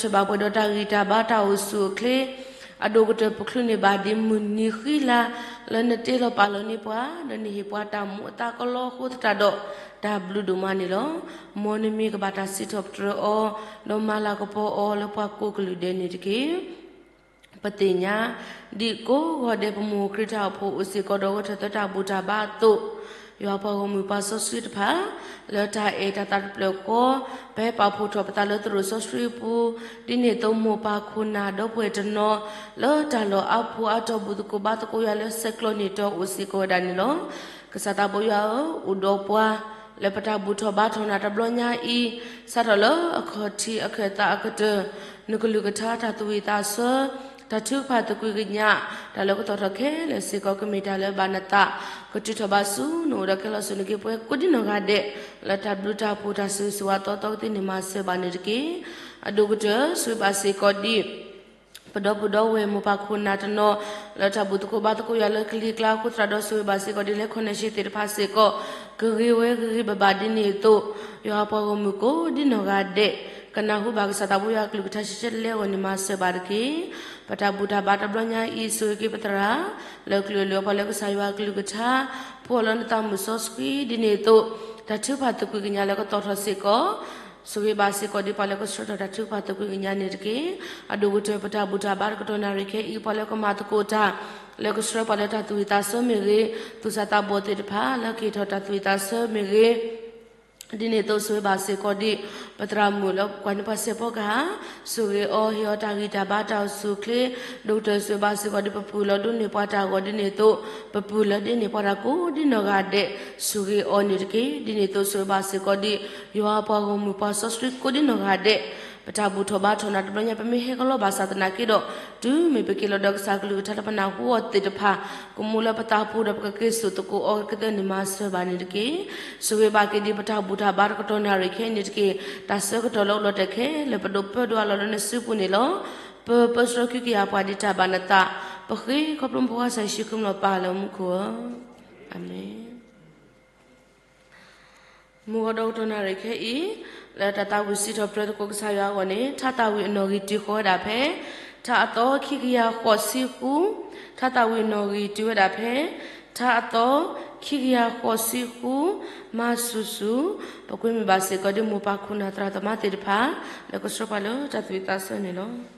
ထၢဘၣ်ပှဲၤဒီးတၢ်ဂံၢ်တၢ်ဘါတၢ်အိၣ်ဆူၣ်အိၣ်ချ့, အဒိၣ်ကတၢၢ်ပချုးန့ၢ်ဘၣ်ဒ်မုၢ်နံၤဃံလၤ လၢနတ့လီၤပာ်လီၤန့ၢ်ပှၤ ဒီးနဟ့ၣ်ပှၤတၢ်မူအသးကလီအဃိသတးဒီး တၢ်ဘျုးဒိၣ်မးန့ၣ်လီၤ. မ်နမံၤကဘၣ်တၢ်စံးထီၣ်ပတြၢၤအီၤ ဒီးမၤလၤကပီၤအီၤလၢပှၤကိးကလုာ်ဒဲးန့ၣ်တက့ၢ်. ပသ့ၣ်ညါ ဒ်ကိးဂီၤဒဲးပမိၢ်ခရံာ်တၢ်အိၣ်ဖှိၣ်အိၣ်စ့ၢ်ကီးဒီးဂဲၤထၢၣ်သၢတၢ်ဘူၣ်တၢ်ဘါအသိး, ယွၤပှၤဂီၢ်မုၢ်ပှၤစီဆှံတဖၣ် လၢတၢ်အဲၣ်တၢ်သးတဖျၢၣ်ဃီ ပဟဲပာ်ဖှိၣ်ထီၣ်ပသးလၢသရိာ်စီဆှံအပူၤ, ဒ်န့ၣ်အသိးမိၢ်ပၢ်ခိၣ်နၢ်ဒီပုၢ်ဝဲၢ်တနီၤ လၢတၢ်လီၢ်အါပူၤအါတီၢ်ဘူၣ်သကိးဘါသကိးယွၤလၢဆဲးကျိးန့ၢ်တီအိၣ်စ့ၢ်ကီးဝဲဒၣ်န့ၣ်လီၤ. ကစၢ်သးဘိယွၤဧၢ, အိၣ်ဒီးပှၤ လၢပတၢ်ဘူၣ်ထီၣ်ဘါထီၣ်နၤတဘျီညါအံၤ, စးထီၣ်လၢအခီၣ်ထံးအခၢၣ်သးအကတၢၢ်, နကလုၢ်ကထါတၢ်သူၣ်ဝံၣ်သးဆၢ, တၢ်ထုကဖၣ်သကွံာ်ကညး, တၢ်လၢကသီၣ်ထီၣ်ခဲလၢာ်စ့ၢ်ကီး ကမ့ၢ်တၢ်လၢဘၣ်နသး, ကတုၤထီၣ်ဘၣ်ဆူနအိၣ်ဒီးကဲလီၤဆူနက့ၤပှဲၤကိးဒ်နီၢ်ဂၤဒဲး, လၢတၢ်ဘျုးတၢ်ဖှိၣ်တၢ်ဆိၣ်ဂ့ၤဆိၣ်ဝါသီသီကသ့န့ၣ်မၤစၢၤဘၣ်န့ၣ်တက့ၢ်. အဒိၣ်ကတၢၢ်ဆိၣ်ဂ့ၤဘၣ်စ့ၢ်ကီးဒ် ပဒီပုၢ်ဒီဝဲၢ်မိၢ်ပၢ်ခိၣ်နၢ်တနီၤ လၢတၢ်ဘူၣ်သကိးဘါသကိးယွၤလၢကလံၤကျါအဃိသတးဒီး ဆိၣ်ဂ့ၤဘၣ်စ့ၢ်ကီးဒ်လဲၣ် connection သ့ၣ်တဖၣ်စ့ၢ်ကီး ကဂ့ၤဝဲဂ့ၤဂ့ၤဘၣ်ဘၣ်ဒ်န့ၣ်အသိး, ယွၤပှၤဂီၢ်မုၢ်ကိးဒ်နီၢ်ဂၤဒဲး ကနၢ်ဟူဘၣ်ကစၢ်သးဘိယွၤကလုၢ်ကထါရှဲရှဲတလဲအဂီၢ်န့ၣ် မၤစၢၤဘၣ်တက့ၢ်. ပတၢ်ဘူၣ်တၢ်ဘါတဘျီညါအံၤ ဆိၣ်ဂ့ၤက့ၤပသရၣ် လၢကလုာ်အလုာ်အပှၤလၢကစၢ်ယွၤကလုၢ်ကထါ ဖှူအီၤလၢနသးမုၣ်စီဆှံဒ်န့ၣ်အသိး, တၢ်ထုကဖၣ်သကွံာ်ကညးလၢကသီၣ်ထီၣ်စ့ၢ်ကီး ဆိၣ်ဂ့ၤဘၣ်စ့ၢ်ကီးဒ်ပှၤလၢကဆှၢထီၣ်တၢ်ထုကဖၣ်သကွံာ်ကညးန့ၣ်တက့ၢ်. အဒိၣ်ကတၢၢ်ပတၢ်ဘူၣ်တၢ်ဘါတကတီၢ်နၣ်ရံၣ်ခဲအံၤ ပှၤလၢကမၤသကိးတၢ် လၢကဆှၢပှၤလၢတၢ်သူၣ်ဝံၣ်သးဆၢမ့ၢ်ဂ့ၤ, သူၣ်စၢ်သးဘီၣ်သ့ၣ်တဖၣ် လၢကဟ့ၣ်ထီၣ်တၢ်သူၣ်ဝံၣ်သးဆၢမ့ၢ်ဂ့ၤ, ဒ်န့ၣ်အသိးဆိၣ်ဂ့ၤဘၣ်စ့ၢ်ကီးဒ် ပသရၣ်မုၣ်လၢကွၢ်န့ၢ်ပှၤစဲးဖီကဟၣ်, ဆိၣ်ဂ့ၤအီၤဟ့ၣ်အီၤတၢ်ဂံၢ်တၢ်ဘါတၢ်အိၣ်ဆူၣ်အိၣ်ချ့, ဒိၣ်ကတၢၢ်ဆိၣ်ဂ့ၤဘၣ်စ့ၢ်ကီးဒ်ပပုၢ်လၢဒိးန့ၢ်ပှၤတၢ်ဂီၤဒ်န့ၣ်အသိး, ပပုၢ်လၢဒိးန့ၢ်ပှၤတၢ်ကိးဒ်နီၢ်ဂၤဒဲး ဆိၣ်ဂ့ၤအီၤန့ၣ်တက့ၢ်. ဒ်န့ၣ်အသိးဆိၣ်ဂ့ၤဘၣ်စ့ၢ်ကီးဒ် ယွၤပှၤဂီၢ်မုၢ်ပှၤစီဆှံကိးဒ်နီၢ်ဂၤဒဲး, ပတၢ်ဘူၣ်ထီၣ်ဘါထီၣ်နၤတဘျီညါ ပမ့ၢ်ဟဲကလီဘၣ်ဆၣ်သနာ်က့ဒီး, တုၤမ့ၢ်ပက့ၤလီၤဒီးကစၢ်ကလုၢ်ကထါလၢပနၢ်ဟူအီၤသ့ၣ်တဖၣ်, ကမူလၢပသးပူၤဒီးပကက့ၤစိာ်သကိးအီၤကသ့န့ၣ် မၤစၢၤဘၣ်န့ၣ်တက့ၢ်. ဆိၣ်ဂ့ၤဘၣ်က့ၤဒ်ပတၢ်ဘူၣ်တၢ်ဘါတကတီၢ်နၣ်ရံၣ်ခဲအံၤန့ၣ်တက့ၢ်. တၢ်ဆၢကတီၢ်လၢအိၣ်လီၤတဲာ်ခဲလၢာ် ပဒိးပၢဒိးအးလီၤလၢနစုပူၤန့ၣ်လီၤ. ပပၢဆှၢခံကယၤပှၤဒ်တၢ်ဘၣ်နသး, ပဃ့ခီဖျိမုၢ်ပှၢ်ကစၢ်ယ့ၣ်ၡူးခရံာ်လၢပၢ်လၢမူခိၣ်ဧၢ, အၤမ့ၣ်. မုၢ်ဂီၤဒီကတီၢ်နၣ်ရံၣ်ခဲအံၤ, လၢတၢ်သးဝံၣ်စံးထီၣ်ပတြၢၤသကိးကစၢ်ယွၤအဂီၢ်န့ၣ် ထါသးဝံၣ်အနီၣ်ဂံၢ်တုၤဃီၤဝဲဒၣ်ဖဲ ထါအသီခံကယၤဃိးဆံဃု, ထါသးဝံၣ်အနီၣ်ဂံၢ်တုၤဝဲဒၣ်ဖဲ ထါအသီခံကယၤဃိးဆံဃု, မၤဆူၣ်ဆူၣ်, ပကွဲမုာ်ဘၣ်စ့ၢ်ကီးဒ်မိၢ်ပၢ်ခိၣ်နၢ်သရၣ်သမါသ့ၣ်တဖၣ် လၢကဆှၢပှၤလၢတၢ်သူၣ်ဝံၣ်သးဆၢန့ၣ်လီၤ.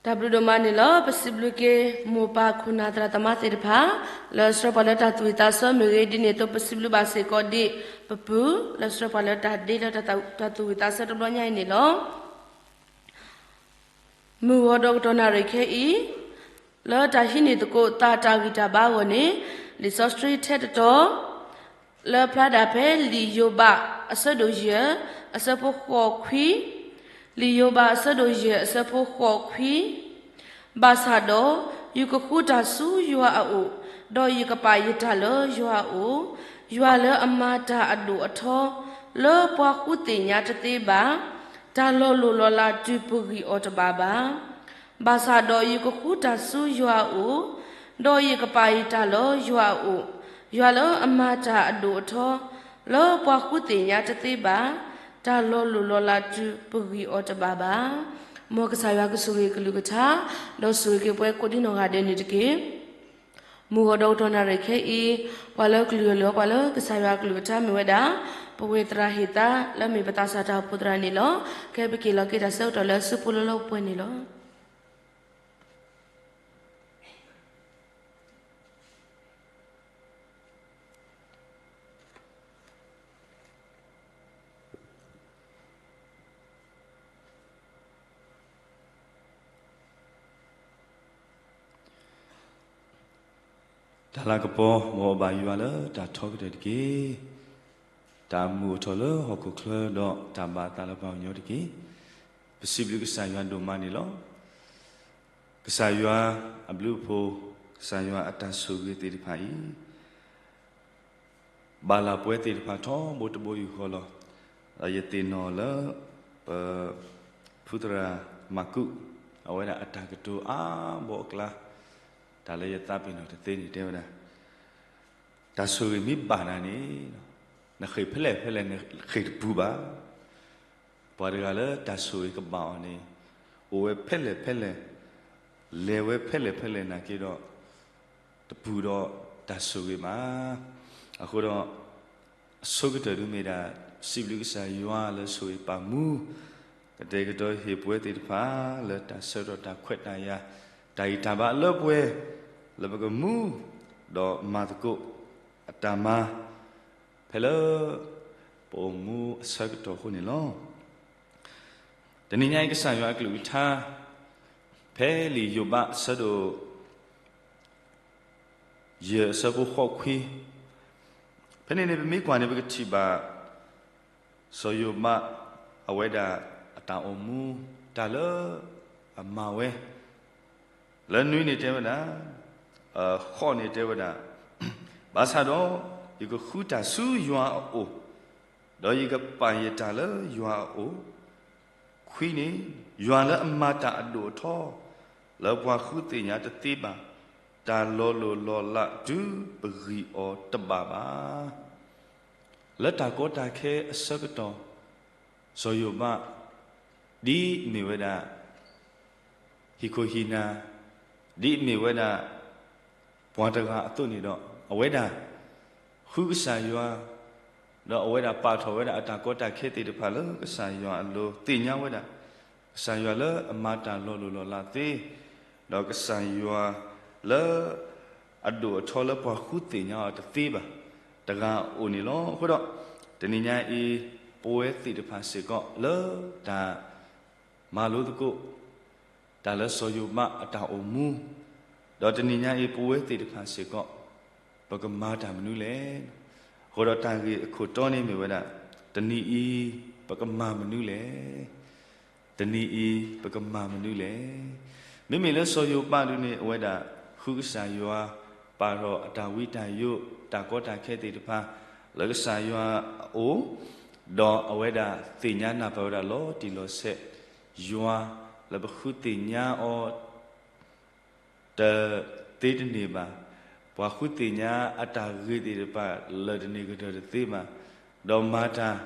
တၢ်ဘျုးဒိၣ်မးန့ၣ်လီၤ. ပစံးဘျုးက့ၤ မိၢ်ပၢ်ခိၣ်နၢ်သရၣ်သမါသ့ၣ်တဖၣ် လၢဆှၢပှၤလၢတၢ်သူၣ်ဝံၣ်သးဆၢမ့ၢ်ဂ့ၤ, ဒ်န့ၣ်အသိး ပစံးဘျုးဘၣ်စ့ၢ်ကီးဒံးပပုၢ် လၢဆှၢပှၤလၢတၢ်ဒ့လၢတၢ်သူၣ်ဝံၣ်သးဆၢတဘျီညါအံၤန့ၣ်လီၤ. မုၢ်ဂီၤဒီးကတီၢ်နၣ်ရံၣ်ခဲအံၤ, လၢတၢ်ဟံးန့ၢ်သကိးသးတၢ်ဂံၢ်တၢ်ဘါအဂီၢ်န့ၣ်, လံာ်စီဆှံထဲတတီၤ လၢဖျါဒၣ်ဖဲလံာ်ယိၤဘး အဆၢဒိၣ်ယဲၢ် အဆၢဖိဃိးခွံ, လံာ်ယိၤဘးအဆၢဒိၣ်ယဲၢ်အဆၢဖိဃိးခွံ, ဘၣ်ဆၣ်ဒီး ယကဃူတၢ်ဆူယွၤအအိၣ်, ဒီးယကပာ်ယတၢ်လၢယွၤအအိၣ်, ယွၤလၢအမၤတၢ်အဒိၣ်အထီ လၢပှၤဃုသ့ၣ်ညါတသ့ဘၣ်, တၢ်လီၤလိၢ်လီၤလးတုၤပဂံၢ်အီၤတဘၣ်ဘၣ်. ဘၣ်ဆၣ်ဒီးယကဃူတၢ်ဆူယွၤအအိၣ်, ဒီးယကပာ်ယတၢ်လၢယွၤအအိၣ်, ယွၤလၢအမၤတၢ်အဒိၣ်အထီ လၢပှၤဃုသ့ၣ်ညါတသ့ဘၣ်, တၢ်လီၤလိၢ်လီၤလးတုၤပဂံၢ်အီၤတဘၣ်ဘၣ်. မ်ကစၢ်ယွၤကဆိၣ်ဂ့ၤအကလုၢ်ကထါ, ဒီးဆိၣ်ဂ့ၤက့ၤပှၤကိးဒံနီၢ်ဂၤဒဲးန့ၣ်တက့ၢ်. မုၢ်ဂီၤဒီးကတီၢ်နၣ်ရံၣ်ခဲအံၤ, ပှၤလၢကလုၢ်အီၣ်လုၢ်အီပှၤလၢကစၢ်ယွၤအကလုၢ်ကထါမ့ၢ်ဝဲဒၣ် ပဝဲသရၣ်ဟ့ၣ်သါလၢမ့ၢ်ပသးစၢ်တၢ်အိၣ်ဖှိၣ်သရၣ်န့ၣ်လီၤ. ကဲပက့ၤလီၤက့ၤတၢ်ဆၢကတီၢ်လၢဆူပူလၢလၢပှဲၤပှဲၤန့ၣ်လီၤ. တၢ်လၤကပီၤ မ်အဘၣ်ယွၤလၢတၢ်ထီကတၢၢ်တက့ၢ်. တၢ်မုာ်အိၣ်ထီၣ်လၢဟီၣ်ခိၣ်ချၢဒီးတၢ်ဘၣ်အသးလၢပှၤကညီတက့ၢ်. ပစံးဘျုးကစၢ်ယွၤဒိၣ်မးန့ၣ်လီၤ. ကစၢ်ယွၤအဘျုးအဖှိၣ်, ကစၢ်ယွၤအတၢ်ဆိၣ်ဂ့ၤသ့ၣ်တဖၣ်အံၤ ဘၣ်လၢပဝဲသ့ၣ်တဖၣ်ထီဘိတဘိယူၢ်ဃီလီၤ. ဒီးယသ့ၣ်နီၣ်လၢ ပ ဖုသရၣ်မၤကူး အဝဲဒၣ်အတၢ်ကတိၤအါဘိအကျါ, တၢ်လၢယသးပ့ၤနီၣ်တသ့န့ၣ်တဲဝဲဒၣ်, တၢ်ဆိၣ်ဂ့ၤမ့ၢ်ဘၣ်နၤန့ၣ်, နဃ့ၢ်ဖဲလဲၣ်ဖဲလဲၣ် နဃ့ၢ်တပူၤဘၣ်. ပှၤတဂၤလၢတၢ်ဆိၣ်ဂ့ၤကဘၣ်အီၤန့ၣ်, အိၣ်ဝဲဖဲလဲၣ်ဖဲလဲၣ်, လဲၤဝဲဖဲလဲၣ်ဖဲလဲၣ်နာ်က့ဒီး တပူၤဒီးတၢ်ဆိၣ်ဂ့ၤဘၣ်. အဃိဒီး အဆိကတၢၢ်ဒုးမ့ၢ်ဒၣ် စံးဘျုးကစၢ်ယွၤလၢဆိၣ်ဂ့ၤပာ်မူ, ကတဲာ်ကတီၤဟ့ၣ်ပဝဲသ့ၣ်တဖၣ်လၢတၢ်ဆၢကတီၢ်တၢ်ခွဲးတၢ်ယာ်, တၢ်ဂံၢ်တၢ်ဘါလၢပှဲၤ, လၢပကမူ, ဒီးမၤသကိး, အတၢ်မၤ, ဖဲလၢ ပအိၣ်မူအဆၢကတီၢ်အဃိန့ၣ်လီၤ. တနံၤညါအံၤကစၢ်ယွၤအကလုၢ်ကထါ, ဖဲလံာ်ယိၤဘးအဆၢဒိၣ် ယဲၢ်အဆၢဖိဃိးခွံ, ဖဲန့ၣ်န့ၣ် ပမ့ၢ်ကွၢ်န့ၣ် ပကထံၣ်ဘၣ် စီၤယိၤဘး အဝဲဒၣ်အတၢ်အိၣ်မူ တၢ်လၢအမၤဝဲ, လၢနွံန့ၣ်တဲဝဲဒၣ်, ဃိးန့ၣ်တဲဝဲဒၣ်, ဘၣ်ဆၣ်ဒီး ယကဃုတၢ်ဆူယွၤအအိၣ်, ဒီးယကပာ်ယတၢ်လၢယွၤအအိၣ်, ခွံန့ၣ်, ယွၤလၢအမၤတၢ်အဒိၣ်အထီ လၢပှၤဃုသ့ၣ်ညါတသ့ဘၣ်, တၢ်လီၤလိၢ်လီၤလးတုၤပဂံၢ်အီၤတဘၣ်ဘၣ်. လၢတၢ်ကီတၢ်ခဲအဆၢကတီၢ်, စီၤယိၤဘး ဒ်အမ့ၢ်ဝဲဒၣ် ဟံၣ်ခိၣ်ဟံၣ်နၢ်, ဒ်အမ့ၢ်ဝဲဒၣ် ပှၤတဂၤအသိးန့ၣ်ဒီး အဝဲဒၣ် ဃုကစၢ်ယွၤ, ဒီးအဝဲဒၣ်ပာ်ထီၣ်ဝဲဒၣ်အတၢ်ကီတၢ်ခဲသ့ၣ်တဖၣ်လၢကစၢ်ယွၤအလိၤ, သ့ၣ်ညါဝဲဒၣ် ကစၢ်ယွၤလၢအမၤတၢ်လီၤလိၢ်လီၤလးသ့, ဒီးကစၢ်ယွၤလၢ အဒိၣ်အထီလၢပှၤဃုသ့ၣ်ညါအီၤတသ့ဘၣ် တဂၤအအိၣ်န့ၣ်လီၤ. အဃိဒီး တနံၤညါအံၤ ပဝဲသ့ၣ်တဖၣ်စ့ၢ်ကီးလၢတၢ် မၤလိသကိး တၢ်လၢစီၤယိၤဘးအတၢ်အိၣ်မူ, ဒီးတနံၤညါအံၤ ပဝဲသ့ၣ်တဖၣ်စ့ၢ်ကီး ပကမၤတၢ်မနုၤလဲၣ်. အဃိဒီးတၢ်ဂ့ၢ်အခိၣ်တီန့ၣ်မ့ၢ်ဝဲဒၣ်, တနံၤအံၤ ပကမၤမနုၤလဲၣ်. တနံၤအံၤ ပကမၤမနုၤလဲၣ်. မ့မ့ၢ်လၢစီၤယိၤဘးဒုန့ၣ် အဝဲဒၣ် ဃုကစၢ်ယွၤ, ပာ်ထီၣ်အတၢ်ဝံတၢ်ယိး တၢ်ကီတၢ်ခဲသ့ၣ်တဖၣ် လၢကစၢ်ယွၤအအိၣ်, ဒီးအဝဲဒၣ်သ့ၣ်ညါနၢ်ပၢၢ်ဝဲဒၣ်လီၤတံၢ်လီၤဆဲး ယွၤလၢပဃုသ့ၣ်ညါအီၤ တသ့တန့ၢ်ဘၣ်, ပှၤဃုသ့ၣ်ညါအတၢ်ဂ့ၤသ့ၣ်တဖၣ်လၢာ်တန့ၢ်ကတၢၢ်တသ့ဘၣ်, ဒီးမၤတၢ်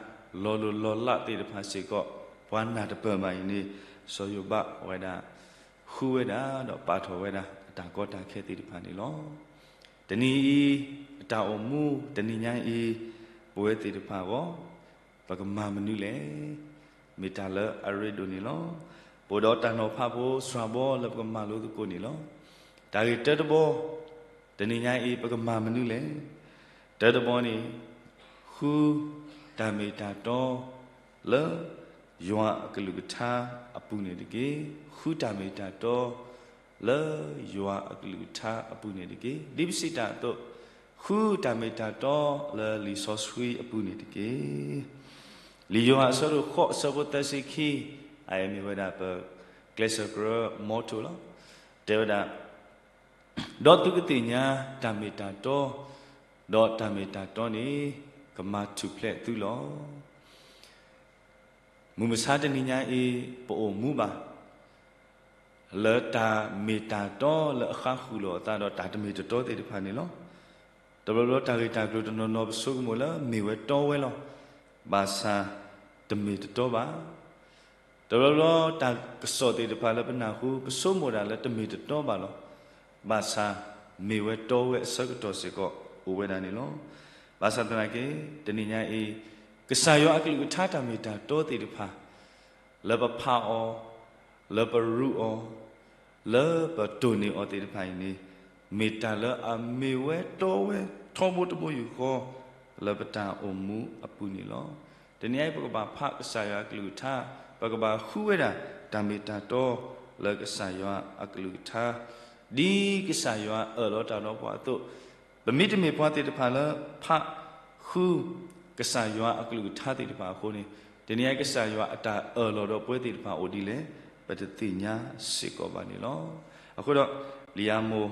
လီၤလိၢ်လီၤလးသ့ၣ်တဖၣ်စ့ၢ်ကီး ပှၤနၢ်တပၢၢ်ဘၣ်အံၤန့ၣ် စီၤယိၤဘးအဝဲဒၣ် ဃုဝဲဒၣ်ဒီးပာ်ထီၣ်ဝဲဒၣ်အတၢ်ကီတၢ်ခဲသ့ၣ်တဖၣ်န့ၣ်လီၤ. တနံၤအံၤ အတၢ်အိၣ်မူ တနံၤညါအံၤ ပဝဲသ့ၣ်တဖၣ်အဂီၢ် ပကမၤမနုၤလဲၣ်. မ့ၢ်တၢ်လၢအရ့ဒိၣ်န့ၣ်လီၤ. ပအိၣ်ဒီးတၢ်နီၤဖးဖိစှၤဘီလၢပကမၤလိသကိးန့ၣ်လီၤ. တၢ်ဂ့ၢ်တၢတဘီ, တနံၤညါအံၤ ပကမၤမနုၤလဲၣ်. တၢတဘီန့ၣ်, ဃုတၢ်မ့ၢ်တၢ်တီ လၢယွၤအကလုၢ်ကထါအပူၤန့ၣ်တက့ၢ်. ဃုတၢ်မ့ၢ်တၢ်တီ လၢယွၤအကလုၢ်ကထါအပူၤန့ၣ်တက့ၢ်. ဒ်ပစံးတၢ်အသိး, ဃုတၢ်မ့ၢ်တၢ်တီလၢလံာ်စီဆှံအပူၤန့ၣ်တက့ၢ်. လံာ်ယိၤဟၣ်အဆၢဒိၣ်ဃိးအဆၢဖိသၢဆံခံ, အအံၤမ့ၢ်ဝဲဒၣ်ပကျဲးစၢးကရၢ motto လီၤ. တဲဝဲဒၣ်, ဒီးသုကသ့ၣ်ညါတၢ်မ့ၢ်တၢ်တီ, ဒီးတၢ်မ့ၢ်တၢ်တီန့ၣ် ကမၤထူၣ်ဖျဲးသုလီၤ. မုၢ်မဆါတနံၤညါအံၤ ပအိၣ်မူဘၣ် လၢတၢ်မ့ၢ်တၢ်တီလၢအဃါဃုာ်လိာ်အသးဒီးတၢ်တမ့ၢ်တတီသ့ၣ်တဖၣ်န့ၣ်လီၤ. တဘျီဘျီတၢ်ဂ့ၢ်တၢ်ကျိၤတနီၤနီၤ ပဆိကမိၣ်လၢမ့ၢ်ဝဲတီဝဲလီၤ. ဘၣ်ဆၣ်တမ့ၢ်တတီဘၣ်. တဘျီဘျီတၢ်ကစီၣ်သ့ၣ်တဖၣ်လၢပနၢ်ဟူ ပဆိကမိၣ်ဒၣ်လၢတမ့ၢ်တတီဘၣ်လီၤ. ဘၣ်ဆၣ်မ့ၢ်ဝဲတီဝဲအဆၢကတီၢ်စ့ၢ်ကီးအိၣ်ဝဲဒၣ်န့ၣ်လီၤ. ဘၣ်ဆၣ်သနာ်က့ တနံၤညါအံၤ ကစၢ်ယွၤအကလုၢ်ကထါတၢ်မ့ၢ်တၢ်တီသ့ၣ်တဖၣ် လၢပဖးအီၤ, လၢပရူးအီၤ, လၢပတိၢ်န့ၢ်အီၤသ့ၣ်တဖၣ်အံၤန့ၣ်, မ့ၢ်တၢ်လၢအမ့ၢ်ဝဲတီဝဲထီဘိတဘိယူၢ်ဃီ လၢပတၢ်အိၣ်မူအပူၤန့ၣ်လီၤ. တနံၤအံၤ ပကဘၣ်ဖးကစၢ်ယွၤအကလုၢ်ကထါ, ပကဘၣ်ဃုဝဲဒၣ် တၢ်မ့ၢ်တၢ်တီ လၢကစၢ်ယွၤအကလုၢ်ကထါ, ဒ်ကစၢ်ယွၤအၢၣ်လီၤတၢ်ဒီးပှၤအသိး, ပမ့တမ့ၢ်ပှၤသ့ၣ်တဖၣ်လၢ ဖးဃု ကစၢ်ယွၤအကလုၢ်ကထါသ့ၣ်တဖၣ်အဃိန့ၣ်, တနံၤအံၤကစၢ်ယွၤအတၢ်အၢၣ်လီၤဒီးပှၤသ့ၣ်တဖၣ်အိၣ်ဒ်လဲၣ် ပတသ့ၣ်ညါစ့ၢ်ကီးဘၣ်န့ၣ်လီၤ. အဃိဒီး လံာ်ယၤမိၣ်,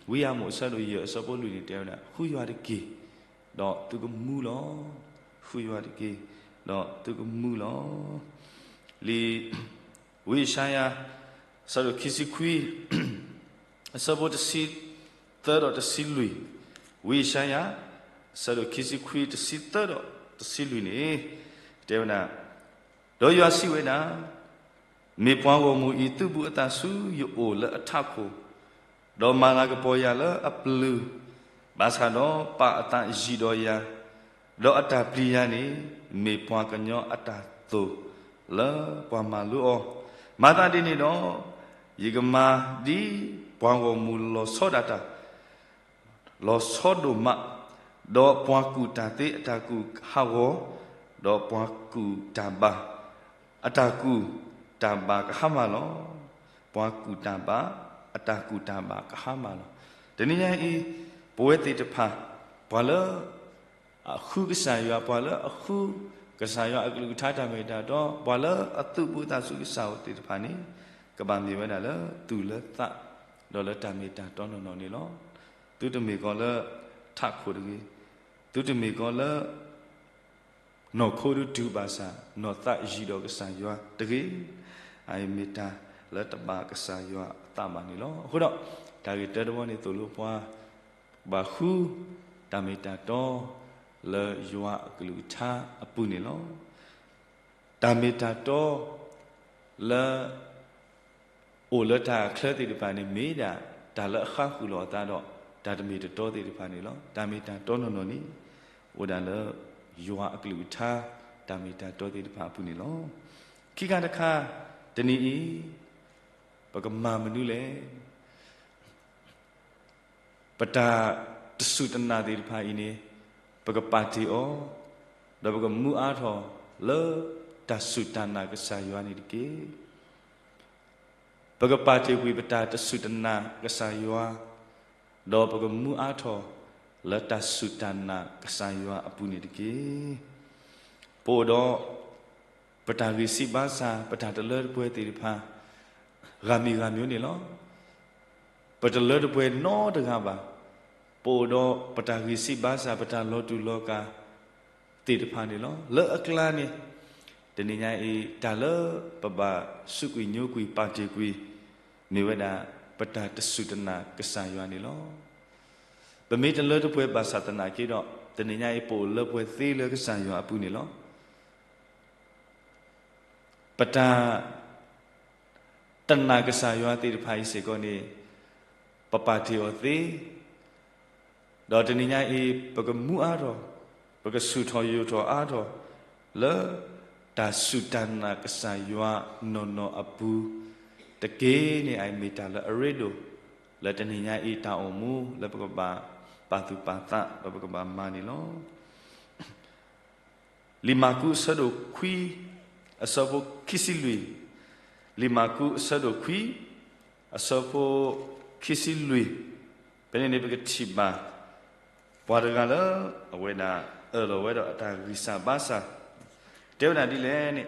ဝံယၤမိၣ်အဆၢဒိၣ်ယဲၢ်အဆၢဖိလွံၢ်န့ၣ် တဲဝဲဒၣ် ဃုယွၤတက့ၢ်, ဒီးသုကမူလီၤ. ဃုယွၤတက့ၢ်, ဒီးသုကမူလီၤ. လံာ် ဝံယၡါယၤ အဆၢဒိၣ်ခံဆံခွံ အဆၢဖိတဆံသၢဒီးတဆံလွံၢ်, ဝံယၡါယၤ အဆၢဒိၣ်ခံဆံခွံ တဆံသၢဒီးတဆံလွံၢ်န့ၣ် တဲဝဲဒၣ်, ဒီးယွၤစံးဝဲဒၣ်, မ့ၢ်ပှၤဂီၢ်မုၢ်အံၤ သုးဘူးအသးဆူယအိၣ်လၢအထးခိၣ်, ဒီးမၤလၤကပီၤယၤလၢအပျုၤ, ဘၣ်ဆၣ်ဒီးပာ်အသးယံၤဒီးယၤ, ဒီးအတၢ်ပျံၤယၤန့ၣ် မ့ၢ်ပှၤကညီအတၢ်သိၣ်လၢပှၤမၤလိအီၤ, မၤသးဒ်န့ၣ်ဒီး ယကမၤဒ်ပှၤဂီၢ်မုၢ်လီၤဆီဒၣ်တၢ် လီၤဆီဒိၣ်မး, ဒီးပှၤကူၣ်တၢ်သ့အတၢ်ကူၣ်ဟးဂီၤ, ဒီးပှၤကူၣ်တၢ်ဘါ အတၢ်ကူၣ်တၢ်ဘါကဟါမၢ်လီၤ. ပှၤကူၣ်တၢ်ဘါ အတၢ်ကူၣ်တၢ်ဘါကဟါမၢ်လီၤ. တနံၤညါအံၤ ပဝဲသ့ၣ်တဖၣ် ပှၤလၢ အဃုကစၢ်ယွၤ, ပှၤလၢအဃု ကစၢ်ယွၤအကလုၢ်ကထါတၢ်မ့ၢ်တၢ်တီ, ပှၤလၢအသုးဘူးအသးဆူကစၢ်အအိၣ်သ့ၣ်တဖၣ်န့ၣ်, ကဘၣ်မ့ၢ်ဝဲဒၣ်လၢသူၣ်လၢသး ဒီးလၢတၢ်မ့ၢ်တၢ်တီနီၢ်နီၢ်န့ၣ်လီၤ. သုတမ့ၢ်ကီးလၢ ထးခိၣ်တဂ့ၤ, သုတမ့ၢ်ကီးလၢ နီၢ်ခိဒုးတုၤဘၣ်ဆၣ် နီၢ်သးယံၤဒီးကစၢ်ယွၤတဂ့ၤ, အအံၤမ့ၢ်တၢ်လၢတဘၣ်ကစၢ်ယွၤအသးဘၣ်န့ၣ်လီၤ. အဃိဒီး တၢ်ဂ့ၢ်တၢတဘီန့ၣ်သိၣ်လိပှၤ ဘၣ်ဃု တၢ်မ့ၢ်တၢ်တီ လၢယွၤအကလုၢ်ကထါအပူၤန့ၣ်လီၤ. တၢ်မ့ၢ်တၢ်တီ လၢ အိၣ်လၢတၢ်အချၢသ့ၣ်တဖၣ်န့ၣ် မ့ၢ်ဒၣ်တၢ်လၢအဃါဃုာ်လိာ်အသးဒီး တၢ်တမ့ၢ်တတီသ့ၣ်တဖၣ်န့ၣ်လီၤ. တၢ်မ့ၢ်တၢ်တီနီၢ်နီၢ်န့ၣ် အိၣ်ဒၣ်လၢ ယွၤအကလုၢ်ကထါ တၢ်မ့ၢ်တၢ်တီသ့ၣ်တဖၣ်အပူၤန့ၣ်လီၤ. ခံခါတခါ တနံၤအံၤ ပကမၤမနုၤလဲၣ်. ပတၢ်တစူၢ်တနာ်သ့ၣ်တဖၣ်အံၤန့ၣ် ပကပာ်တ့ၢ်အီၤ, ဒီးပကမူအါထီၣ်လၢတၢ်စူၢ်တၢ်နာ်ကစၢ်ယွၤန့ၣ်တက့ၢ်. ပကပာ်တ့ၢ်ကွံာ်ပတၢ်တစူၢ်တနာ်ကစၢ်ယွၤ, ဒီးပကမူအါထီၣ်လၢတၢ်စူၢ်တၢ်နာ်ကစၢ်ယွၤအပူၤန့ၣ်တက့ၢ်. ပအိၣ်ဒီး ပတၢ်ဂံၢ်စၢ်ဘါစၢ် ပတၢ်တလၢတပှဲၤသ့ၣ်တဖၣ် ဂၤမံၤဂၤမံၤန့ၣ်လီၤ. ပတလၢတပှဲၤနီတဂၤဘၣ်. ပအိၣ်ဒီးပတၢ်ဂံၢ်စၢ်ဘါစၢ် ပတၢ်လီၤတူာ်လီၤကာ်သ့ၣ်တဖၣ်န့ၣ်လီၤ. လၢအကျါန့ၣ် တနံၤညါအံၤ တၢ်လၢပဘၣ်စူးကွံာ်ညိကွံာ်ပာ်တ့ၢ်ကွံာ် မ့ၢ်ဝဲဒၣ် ပတၢ်တစူၢ်တနာ်ကစၢ်ယွၤန့ၣ်လီၤ. ပမ့ၢ်တလၢတပှဲၤဘၣ်ဆၣ်သနာ်က့ဒီး တနံၤညါအံၤ ပအိၣ်လၢပှဲၤသ့လၢကစၢ်ယွၤအပူၤန့ၣ်လီၤ. ပတၢ် တနာ်ကစၢ်ယွၤသ့ၣ်တဖၣ်အံၤစ့ၢ်ကီးန့ၣ် ပပာ်တ့ၢ်အီၤသ့, ဒီးတနံၤညါအံၤ ပကမူအါထီၣ်, ပကဆူၣ်ထီၣ်ယိာ်ထီၣ်အါထီၣ် လၢတၢ် တၢ်စူၢ်တၢ်နာ်ကစၢ်ယွၤနီၢ်နီၢ်အပူၤတက့ၢ်န့ၣ် အမ့ၢ်တၢ်လၢအရ့ဒိၣ် လၢတနံၤညါအံၤတၢ်အိၣ်မူလၢပကဘၣ်ပာ်သူၣ်ပာ်သး ဒီးပကဘၣ်မၤန့ၣ်လီၤ. လံာ်မၢ်ကူးအဆၢဒိၣ်ခွံ အဆၢဖိခံဆံလွံၢ်, လံာ်မၢ်ကူးအဆၢဒိၣ်ခွံ အဆၢဖိခံဆံလွံၢ်, ဖဲန့ၣ်န့ၣ် ပကထံၣ်ဘၣ် ပှၤတဂၤလၢ အဝဲဒၣ်အၢၣ်လီၤဝဲဒီးအတၢ်ဂံၢ်စၢ်ဘါစၢ် တဲဝဲဒၣ်ဒ်လဲၣ်န့ၣ်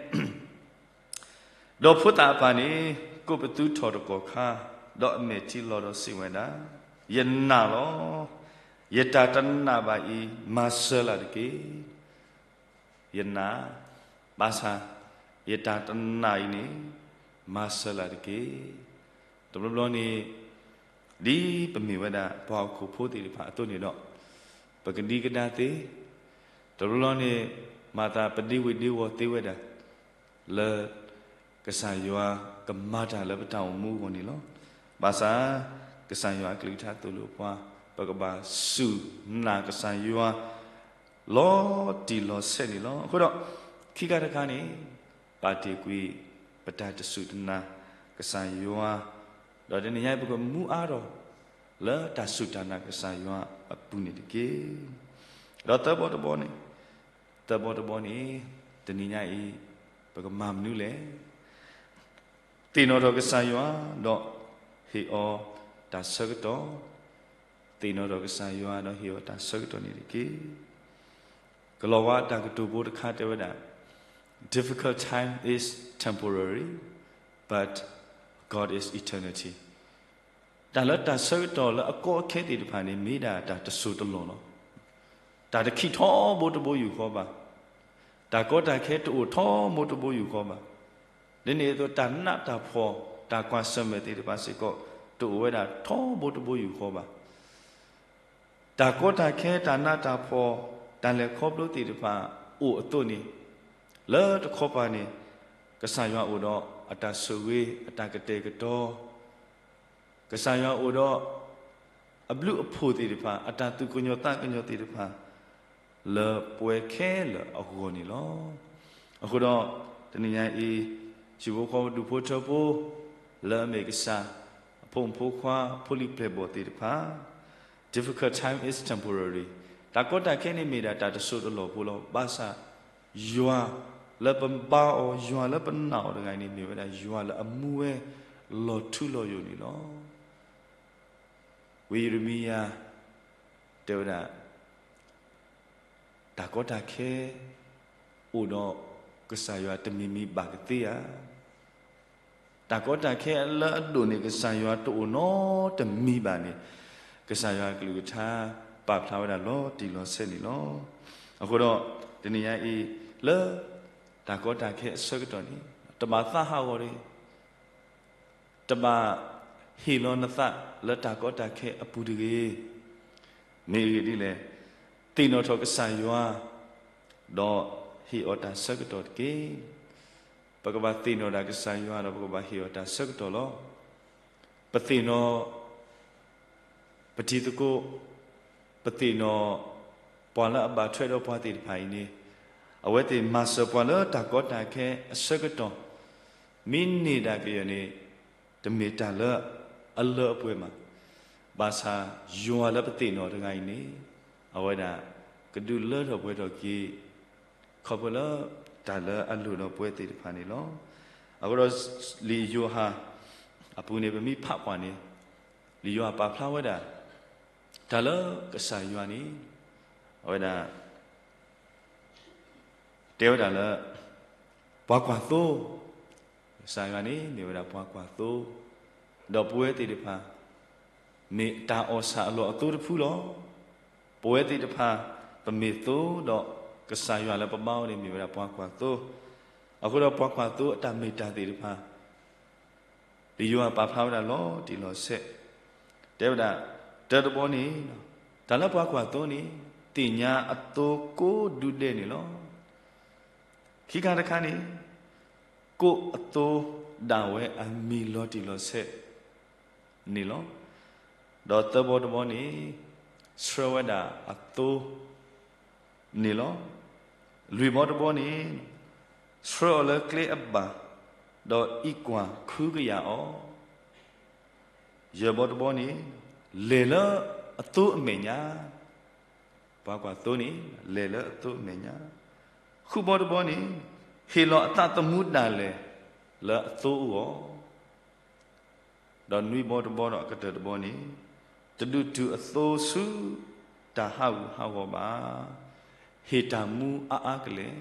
ဒီးဖိသၣ်အပၢ်န့ၣ် ကိးပသူထီၣ်တကီၢ်ခါ, ဒီးအမဲာ်ထံလီၤဒီးစံးဝဲဒၣ်, ယနာ်လီၤ. ယတၢ်တနာ်ဘၣ်အံၤ မၤစၢၤလၢ်တက့ၢ်. ယနာ်, ဘၣ်ဆၣ်, ယတၢ်တနာ်အံၤန့ၣ် မၤစၢၤလၢ်တက့ၢ်. တဘျီဘျီန့ၣ် ဒ်ပမ့ၢ်ဝဲဒၣ်ပှၤဟီၣ်ခိၣ်ဖိသ့ၣ်တဖၣ်အသိးန့ၣ်ဒီး ပကဒံကဒါသ့, တဘျီဘျီန့ၣ် မၤသးပဒ့ဝ့ၤဒ့ဝီၤသ့ဝဲဒၣ် လၢကစၢ်ယွၤကမၤတၢ်လၢပတၢ်အိၣ်မူအဂီၢ်န့ၣ်လီၤ. ဘၣ်ဆၣ် ကစၢ်ယွၤအကလုၢ်ကထါသိၣ်လိပှၤ ပကဘၣ်စူၢ်နာ်ကစၢ်ယွၤ လီၤတံၢ်လီၤဆဲးန့ၣ်လီၤ. အဃိဒီး ခံခါတခါန့ၣ် ပာ်တ့ၢ်ကွံာ် ပတၢ်တစူၢ်တနာ်ကစၢ်ယွၤ, ဒီးတနံၤညါအံၤ ပကမူအါထီၣ် လၢတၢ်စူၢ်တၢ်နာ်ကစၢ်ယွၤအပူၤန့ၣ်တက့ၢ်. ဒီးသၢဘီတဘီန့ၣ်, သၢဘီတဘီန့ၣ် တနံၤညါအံၤ ပကမၤမနုၤလဲၣ်. သ့ၣ်နီၣ်ထီၣ်ကစၢ်ယွၤ ဒီးဟ့ၣ်အီၤတၢ်ဆၢကတီၢ်, သ့ၣ်နီၣ်ထီၣ်ကစၢ်ယွၤဒီးဟ့ၣ်အီၤတၢ်ဆၢကတီၢ်န့ၣ်တက့ၢ်. ကလီၤဝါအတၢ်ကတိၤဖိတခါတဲဝဲဒၣ်, Difficult time is temporary, but God is eternity. တၢ်လၢတၢ်ဆၢကတီၢ်လၢအကီအခဲသ့ၣ်တဖၣ်န့ၣ် မ့ၢ်ဒၣ်တၢ်တစိၢ်တလီၢ်လီၤ. တၢ်တခံးထီဘိတဘိယူၢ်ဃီဘၣ်. တၢ်ကီတၢ်ခဲတအိၣ်ထီဘိတဘိယူၢ်ဃီဘၣ်. ဒ်န့ၣ်အသိး တၢ်နးတၢ်ဖှီၣ် တၢ်ကွၢ်ဆၢၣ်မဲာ်သ့ၣ်တဖၣ်စ့ၢ်ကီး တအိၣ်ဝဲဒၣ်ထီဘိတဘိယူၢ်ဃီဘၣ်. တၢ်ကီတၢ်ခဲ တၢ်နးတၢ်ဖှီၣ် တၢ်လဲၤခီဖျိသ့ၣ်တဖၣ်အိၣ်အသိးန့ၣ်, လၢတခီပၤန့ၣ် ကစၢ်ယွၤအိၣ်ဒီးအတၢ်ဆိၣ်ဂ့ၤ အတၢ်ကတဲာ်ကတီၤ, ကစၢ်ယွၤအိၣ်ဒီးအဘျုးအဖှိၣ်သ့ၣ်တဖၣ် အတၢ်သူၣ်ကညီၤသးကညီၤသ့ၣ်တဖၣ် လၢပဝဲခဲလၢာ်အဂီၢ်န့ၣ်လီၤ. အဃိဒီး တနံၤညါအံၤ ဟံၣ်ဖိဃီဖိဒူၣ်ဖိထၢဖိ လၢအမ့ၢ်ကစၢ် အဖိမုၣ်ဖိခွါ ဖိလံၤပျဲၢ်ဘီၣ်သ့ၣ်တဖၣ် Difficult time is temporary. တၢ်ကီတၢ်ခဲန့ၣ်မ့ၢ်ဒၣ်တၢ်တစိၢ်တလီၢ်ဖိလီၤ. ဘၣ်ဆၣ် ယွၤလၢပဘါအီၤ ယွၤလၢပနာ်အီၤတဂၤအံၤန့ၣ် မ့ၢ်ဝဲဒၣ်ယွၤလၢအမူဝဲလီၤထူလီၤယိာ်န့ၣ်လီၤ. ဝံယံးရမံယၤ တဲဝဲဒၣ် တၢ်ကီတၢ်ခဲ အိၣ်ဒီးကစၢ်ယွၤတမံၤမံၤဘၣ်ကသ့ဧါ. တၢ်ကီတၢ်ခဲလၢအဒိၣ်န့ၢ်ကစၢ်ယွၤတအိၣ်နီတမံၤဘၣ်န့ၣ် ကစၢ်ယွၤကလုၢ်ကထါ ပာ်ဖျါဝဲဒၣ်လီၤတံၢ်လီၤဆဲးန့ၣ်လီၤ. အဃိဒီး တနံၤညါအံၤ လၢတၢ်ကီတၢ်ခဲအဆၢကတီၢ်န့ၣ် တဘၣ်သးဟးဂီၤတဂ့ၤ တဘၣ်ဟ့ၣ်လီၤနသးလၢတၢ်ကီတၢ်ခဲအပူၤတဂ့ၤ. မ့ၢ်အဂ့ၢ်ဒ်လဲၣ်, သ့ၣ်နီၣ်ထီၣ်ကစၢ်ယွၤ ဒီးဟ့ၣ်အီၤတၢ်ဆၢကတီၢ်တက့ၢ်. ပကဘၣ်သ့ၣ်နီၣ်ဒၣ်ကစၢ်ယွၤဒီးပကဘၣ်ဟ့ၣ်အီၤတၢ်ဆၢကတီၢ်လီၤ. ပသ့ၣ်နီၣ် ပတံၤသကိး, ပသ့ၣ်နီၣ် ပှၤလၢအဘၣ်ထွဲဒီးပှၤသ့ၣ်တဖၣ်အံၤန့ၣ် အဝဲသ့ၣ်မၤစၢၤပှၤလၢတၢ်ကီတၢ်ခဲအဆၢကတီၢ် မ့ၢ်န့ၢ်ဒၣ်ကယဲၢ်န့ၣ် တမ့ၢ်တၢ်လၢအလၢအပှဲၤဘၣ်. ဘၣ်ဆၣ်ယွၤလၢပသ့ၣ်နီၣ်တဂၤအံၤန့ၣ် အဝဲဒၣ်ကဒုးလၢထီၣ်ပှဲၤထီၣ်က့ၤ ခီဖျိလၢတၢ်လၢအလိၣ်ဒီးပှၤသ့ၣ်တဖၣ်န့ၣ်လီၤ. အဃိဒီး လံာ်ယိၤဟၣ်အပူၤန့ၣ် ပမ့ၢ်ဖးကွၢ်န့ၣ် လံာ်ယိၤဟၣ်ပာ်ဖျါဝဲဒၣ် တၢ်လၢကစၢ်ယွၤန့ၣ် အဝဲဒၣ် တဲဝဲဒၣ်လၢ ပှၤကွၢ်သိ, ကစၢ်ယွၤန့ၣ်မ့ၢ်ဝဲဒၣ်ပှၤကွၢ်သိ, ဒီးပဝဲသ့ၣ်တဖၣ် မ့ၢ်တၢ်အီၣ်ဆၣ်အလီၢ်အသိတဖုလီၤ. ပဝဲသ့ၣ်တဖၣ် ပမ့ၢ်သိဒီး ကစၢ်ယွၤလၢပဘါအီၤန့ၣ်မ့ၢ်ဝဲဒၣ်ပှၤကွၢ်သိ. အဃိဒီးပှၤကွၢ်သိအတၢ်မ့ၢ်တၢ်သ့ၣ်တဖၣ် လံာ်ယိၤဟၣ်ပာ်ဖျါဝဲဒၣ်လီၤတံၢ်လီၤဆဲး, တဲဝဲဒၣ် တၢတဘီန့ၣ် တၢ်လၢပှၤကွၢ်သိန့ၣ် သ့ၣ်ညါအသိကိးဒုဒဲးန့ၣ်လီၤ. ခံခါတခါန့ၣ် ကိးအသိဒၣ်ဝဲအမံၤလီၤတံၢ်လီၤဆဲးန့ၣ်လီၤ. ဒီးသၢဘီတဘီန့ၣ် ဆှၢဝဲဒၣ်အသိန့ၣ်လီၤ. လွံၢ်ဘီတဘီန့ၣ် ဆှၢအီၤလၢကျဲအဘၣ်, ဒီးအံးကွၢ်ခုကယာ်အီၤ. ယဲၢ်ဘီတဘီန့ၣ်, လဲၤလၢအသိအမဲာ်ညါ, ပှၤကွၢ်သိန့ၣ် လဲၤလၢအသိအမဲာ်ညါ. ဃုဘီတဘီန့ၣ်, ဟ့ၣ်လီၤအသးသမူဒၣ်လဲာ်လၢအသိအဂီၢ်. ဒီးနွံဘီတဘီဒီးအကတၢၢ်တဘီန့ၣ်, တဒုးတုၤအသိဆူတၢ်ဟးဂူာ်ဟးဂီၤဘၣ်. ဟ့ၣ်တၢ်မူအါအါကလဲာ်,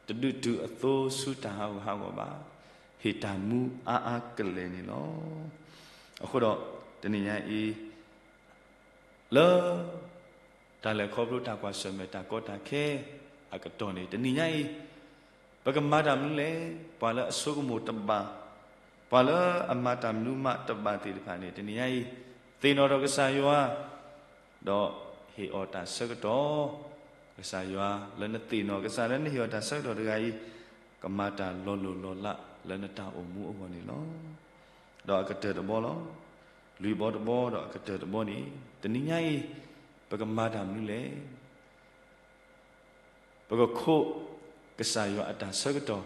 တဒုးတုၤအသိဆူတၢ်ဟးဂူာ်ဟးဂီၤဘၣ်. ဟ့ၣ်တၢ်မူအါအါကလဲာ်န့ၣ်လီၤ. အဃိဒီး တနံၤညါအံၤ လၢ တၢ်လဲၤခီဖျိတၢ်ကွၢ်ဆၢၣ်မဲာ်တၢ်ကီတၢ်ခဲအကတီၢ်န့ၣ် တနံၤညါအံၤ ပကမၤတၢ်မနုၤလဲၣ်. ပှၤလၢအဆိကမိၣ်တဘၣ်, ပှၤလၢအမၤတၢ်မနုၤမးတဘၣ်သ့ၣ်တဖၣ်န့ၣ် တနံၤညါအံၤ သ့ၣ်နီၣ်ဒီးကစၢ်ယွၤ, ဒီးဟ့ၣ်အီၤတၢ်ဆၢကတီၢ်. ကစၢ်ယွၤလၢနသ့ၣ်နီၣ်, ကစၢ်လၢနဟ့ၣ်အီၤတၢ်ဆၢကတီၢ်တဂၤအံၤ, ကမၤတၢ်လီၤလိၢ်လီၤလးလၢနတၢ်အိၣ်မူအဂီၢ်န့ၣ်လီၤ. ဒီးအကတၢၢ်တဘီလီၤ. လွံၢ်ဘီတဘီဒီးအကတၢၢ်တဘီန့ၣ်, တနံၤညါအံၤ ပကမၤတၢ်မနုၤလဲၣ်. ပကခိးကစၢ်ယွၤအတၢ်ဆၢကတီၢ်,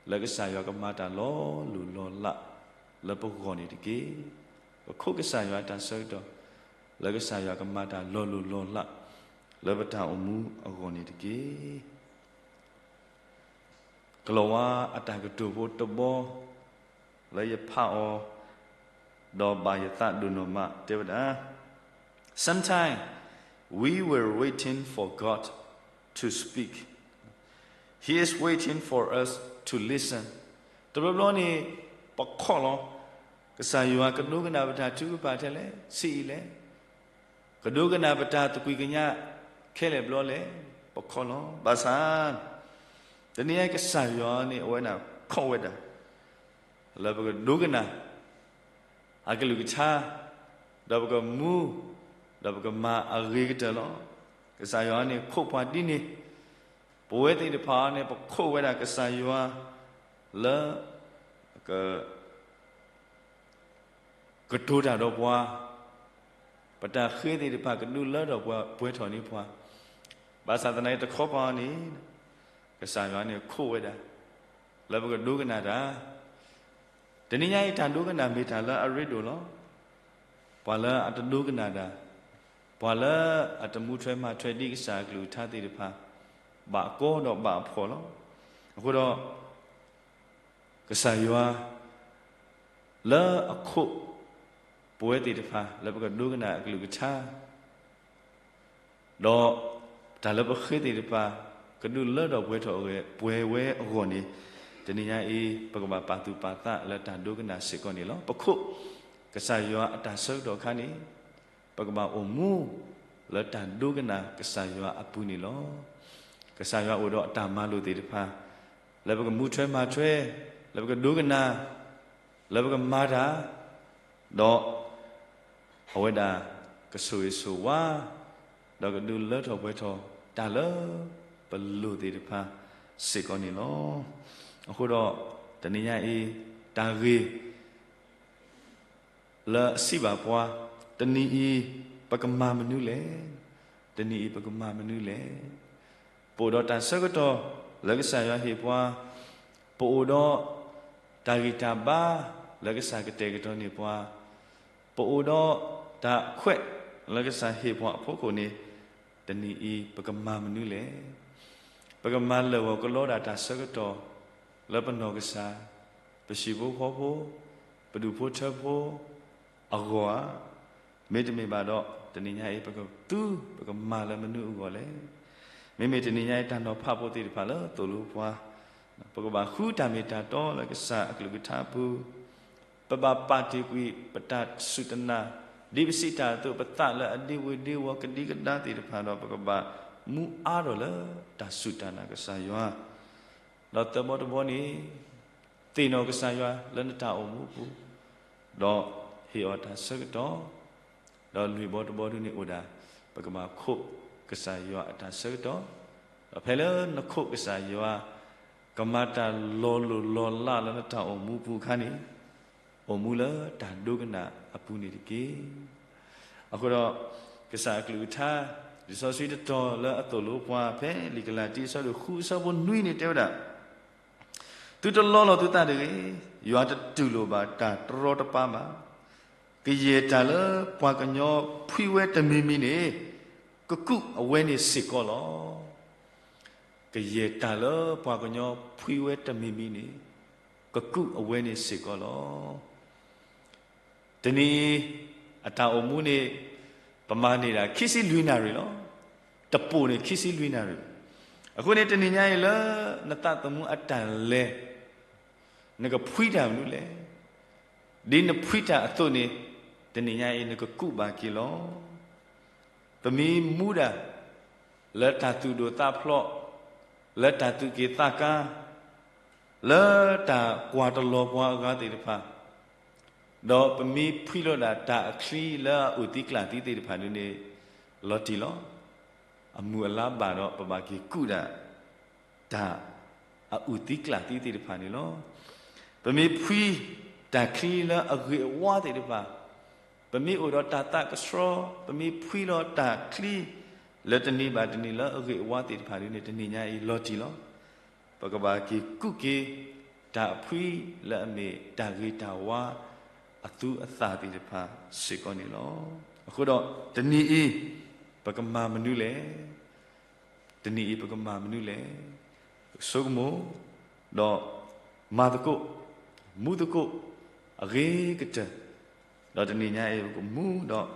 လၢကစၢ်ယွၤကမၤတၢ်လီၤလိၢ်လီၤလးလၢပဂီၢ်န့ၣ်တက့ၢ်. ပခိးကစၢ်ယွၤအတၢ်ဆၢကတီၢ်, လၢကစၢ်ယွၤကမၤတၢ်လီၤလိၢ်လီၤလးလၢပတၢ်အိၣ်မူအဂီၢ်န့ၣ်တက့ၢ်. ကလီၤဝါအတၢ်ကတိၤဖိတဘီ လၢယဖးအီၤ, ဒီးဘၣ်ယသးဒိၣ်နီၢ်မး တဲဝဲဒၣ်, Sometimes we were waiting for God to speak. He is waiting for us to listen. တဘျီဘျီန့ၣ် ပခိးလီၤ ကစၢ်ယွၤကဒိကနၣ်ပတၢ်ထုကဖၣ်ထဲလဲၣ်, ဆံးအံၤလဲၣ်, ကဒိကနၣ်ပတၢ်သကွံာ်ကညးခဲလၢာ်ဘျီလဲၣ်, ပခိးလီၤ. ဘၣ်ဆၣ် တနံၤအံၤကစၢ်ယွၤန့ၣ် အဝဲဒၣ်ခိးဝဲဒၣ် လၢပကဒိကနၣ် အကလုၢ်ကထါ, ဒီးပကမူ, ဒီးပကမၤအဂ့ၤကတၢၢ်လီၤ. ကစၢ်ယွၤန့ၣ်ခိးပှၤဒ်န့ၣ်, ပဝဲသ့ၣ်တဖၣ်န့ၣ် ပခိးဝဲဒၣ်ကစၢ်ယွၤ လၢ ကတိၤတၢ်ဒီးပှၤ, ပတၢ်ဃ့သ့ၣ်တဖၣ်ကဒုးလၢထီၣ်ပှဲၤထီၣ်န့ၢ်ပှၤ, ဘၣ်ဆၣ်သနာ်က့တခီပၤန့ၣ် ကစၢ်ယွၤန့ၣ်ခိးဝဲဒၣ် လၢပကဒိကနၣ်တၢ်. တနံၤညါအံၤတၢ်ဒိကနၣ်မ့ၢ်တၢ်လၢအရ့ဒိၣ်လီၤ. ပှၤလၢအတဒိကနၣ်တၢ်, ပှၤလၢအတမူထွဲမၤထွဲဒ်ကစၢ်အကလုၢ်ကထါသ့ၣ်တဖၣ် ဘၣ်ကီဒီးဘၣ်အဖှီၣ်လီၤ. အဃိဒီး ကစၢ်ယွၤ လၢအခိး ပဝဲသ့ၣ်တဖၣ် လၢပကဒိကနၣ်အကလုၢ်ကထါ ဒီးတၢ်လၢပဃ့သ့ၣ်တဖၣ် ကဒုးလၢထီၣ်ပှဲၤထီၣ်ပှဲၤဝဲအဂီၢ်န့ၣ်, တနံၤညါအံၤ ပကဘၣ်ပာ်သူၣ်ပာ်သးလၢတၢ်ဒိကနၣ်စ့ၢ်ကီးန့ၣ်လီၤ. ပခိးကစၢ်ယွၤအတၢ်ဆၢကတီၢ်အခါန့ၣ် ပကဘၣ်အိၣ်မူ လၢတၢ်ဒိကနၣ်ကစၢ်ယွၤအပူၤန့ၣ်လီၤ. ကစၢ်ယွၤအိၣ်ဒီးအတၢ်မၤလိာ်သ့ၣ်တဖၣ် လၢပကမူထွဲမၤထွဲ, လၢပကဒိကနၣ်, လၢပကမၤတၢ်, ဒီး အဝဲဒၣ်ကဆိၣ်ဂ့ၤဆိၣ်ဝါ, ဒီးကဒုးလၢထီၣ်ပှဲၤထီၣ် တၢ်လၢပလိၣ်သ့ၣ်တဖၣ်စ့ၢ်ကီးန့ၣ်လီၤ. အဃိဒီး တနံၤညါအံၤ တၢ်ဂ့ၢ် လၢအစံးဘၣ်ပှၤ, တနံၤအံၤ ပကမၤမနုၤလဲၣ်. တနံၤအံၤ ပကမၤမနုၤလဲၣ်. ပအိၣ်ဒီးတၢ်ဆၢကတီၢ်လၢကစၢ်ယွၤဟ့ၣ်ပှၤ, ပအိၣ်ဒီးတၢ်ဂံၢ်တၢ်ဘါ လၢကစၢ်ကတဲာ်ကတီၤန့ၢ်ပှၤ, ပအိၣ်ဒီးတၢ်ခွဲးလၢကစၢ်ဟ့ၣ်ပှၤအဖီခိၣ်န့ၣ်, တနံၤအံၤ ပကမၤမနုၤလဲၣ်. ပကမၤလၢာ်ဂီၤကလီဒၣ်တၢ်ဆၢကတီၢ် လၢပနီၢ်ကစၢ်, ပဟံၣ်ဖိဃီဖိ, ပဒူၣ်ဖိထၢဖိ အဂီၢ်ဧါ. မ့တမ့ၢ်ဘၣ်ဒီး တနံၤညါအံၤ ပကသူ ပကမၤလၢမနုၤအဂီၢ်လဲၣ်. မ့မ့ၢ်တနံၤညါအံၤ တၢ်နီၤဖးဖိသ့ၣ်တဖၣ်လၢသိၣ်လိပှၤ, ပကဘၣ်ဃုတၢ်မ့ၢ်တၢ်တီလၢကစၢ်အကလုၢ်ကထါအပူၤ, ပဘၣ်ပာ်တ့ၢ်ကွံာ်ပတၢ်စူၢ်တၢ်နာ်, ဒ်ပစံးတၢ်အသိး ပသးလၢအဒ့ဝ့ၤဒ့ဝီၤကဒံကဒါသ့ၣ်တဖၣ်ဒီး ပကဘၣ်မူအါထီၣ်လၢတၢ်စူၢ်တၢ်နာ်ကစၢ်ယွၤ. ဒီးသၢဘီတဘီန့ၣ် သ့ၣ်နီၣ်ကစၢ်ယွၤလၢနတၢ်အိၣ်မူအပူၤ, ဒီးဟ့ၣ်အီၤတၢ်ဆၢကတီၢ်, ဒီးလွံၢ်ဘီတဘီဒုန့ၣ်အိၣ်ဒၣ် ပကဘၣ်ခိးကစၢ်ယွၤအတၢ်ဆၢကတီၢ်, ဒီးဖဲလၢနခိးကစၢ်ယွၤ ကမၤတၢ်လီၤလိၢ်လီၤလးလၢနတၢ်အိၣ်မူပူၤအခါန့ၣ်, အိၣ်မူလၢတၢ်ဒိကနၣ်အပူၤန့ၣ်တက့ၢ်. အဃိဒီး ကစၢ်အကလုၢ်ကထါ လံာ်စီဆှံတတီၤလၢအသိၣ်လိပှၤဖဲလံာ်ကလၤတံ အဆၢဒိၣ်ဃု အဆၢဖိနွံန့ၣ်တဲဝဲဒၣ်, သုတလီလီၤသုသးတဂ့ၤ, ယွၤတတူၢ်လိာ်ဘၣ်တၢ်တရီတပါဘၣ်. ကယဲၢ်တၢ်လၢပှၤကညီဖှံဝဲတမံၤမံၤန့ၣ်, ကကူးအဝဲန့ၣ်စ့ၢ်ကီးလီၤ. ကယဲၢ်တၢ်လၢပှၤကညီဖှံဝဲတမံၤမံၤန့ၣ်, ကကူးအဝဲန့ၣ်စ့ၢ်ကီးလီၤ. တနံၤအံၤ အတၢ်အိၣ်မူန့ၣ် ပမၤန့ၢ်ဒၣ်ခံဆံလွံၢ်နၣ်ရံၣ်လီၤ. တပိာ်န့ၣ်ခံဆံလွံၢ်နၣ်ရံၣ်. အဃိန့ၣ် တနံၤညါအံၤလၢ နသးသမူအတၢ်လဲၤ နကဖှံတၢ်မနုၤလဲၣ်. ဒ်နဖှံတၢ်အသိးန့ၣ် တနံၤညါအံၤနကကူးဘၣ်က့ၤလီၤ. ပမ့ၢ်မူဒၣ် လၢတၢ်သူၣ်ဒိၣ်သးဖျိး, လၢတၢ်သူၣ်က့ၣ်သးကါ, လၢတၢ်ကွၢ်တလီၤပှၤအဂၤသ့ၣ်တဖၣ်, ဒီးပမ့ၢ်ဖှံလီၤဒၣ်တၢ်အချံလၢအအုၣ်သံကျၣ်သံသ့ၣ်တဖၣ်ဒ်န့ၣ် လီၤတံၢ်လီၤ. အမုၢ်အလါဘၣ်ဒီး ပဘၣ်က့ၤကူးဒၣ် တၢ်အအုၣ်သံကျၣ်သံသ့ၣ်တဖၣ်န့ၣ်လီၤ. ပမ့ၢ်ဖှံတၢ်ချံလၢအဂ့ၤအဝါသ့ၣ်တဖၣ်, ပမ့ၢ်အိၣ်ဒီးတၢ်သးကဆှီ, ပမ့ၢ်ဖှံလီၤတၢ်ချံ လၢတနံၤဘၣ်တနံၤလၢအဂ့ၤအဝါသ့ၣ်တဖၣ်ဒ်န့ၣ် တနံၤညါအံၤလီၤတံၢ်လီၤ. ပကဘၣ်က့ၤကူးက့ၤ တၢ်အဖှံလၢအမ့ၢ်တၢ်ဂ့ၤတၢ်ဝါအသူအသၣ်သ့ၣ်တဖၣ်စ့ၢ်ကီးန့ၣ်လီၤ. အဃိဒီးတနံၤအံၤ ပကမၤမနုၤလဲၣ်. တနံၤအံၤပကမၤမနုၤလဲၣ်. ဆိကမိၣ်, ဒီးမၤသကိး, မူသကိး, အဂ့ၤကတၢၢ်, ဒီးတနံၤညါအံၤပကမူဒီး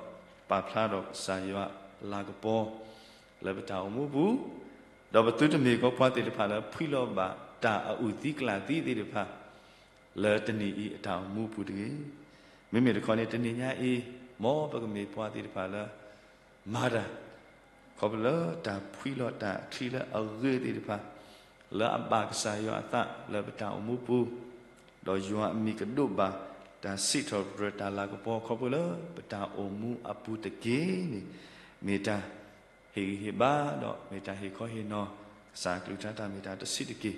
ပာ်ဖျါဒီးကစၢ်ယွၤအလၤကပီၤ လၢပတၢ်အိၣ်မူပူၤ, ဒီးပသုတမ့ၢ်ကီးပှၤသ့ၣ်တဖၣ်လၢဖှံလီၤဘၣ်တၢ်အအုၣ်သံကျၣ်သံသ့ၣ်တဖၣ် လၢတနံၤအံၤအတၢ်အိၣ်မူပူၤတဂ့ၤ. မ့မ့ၢ်တခီန့ၣ် တနံၤညါအံၤ မ်ပကမ့ၢ်ပှၤသ့ၣ်တဖၣ်လၢ မၤတၢ် ခီဖျိလၢတၢ်ဖှံလီၤတၢ်ချံလၢအဂ့ၤသ့ၣ်တဖၣ် လၢအဘၣ်ကစၢ်ယွၤအသးလၢပတၢ်အိၣ်မူပူၤ, ဒီးယွၤအမံၤကဒိးဘၣ်တၢ်စံးထီၣ်ပတြၢၤတၢ်လၤကပီၤခီဖျိလၢပတၢ်အိၣ်မူအပူၤတက့ၢ်န့ၣ်, မ့ၢ်တၢ်ဟ့ၣ်ဂံၢ်ဟ့ၣ်ဘါဒီးမ့ၢ်တၢ်ဟ့ၣ်ခီဟ့ၣ်နီၤ ကစၢ်အကလုၢ်ကထါတၢ်မ့ၢ်တၢ်တဆံးတက့ၢ်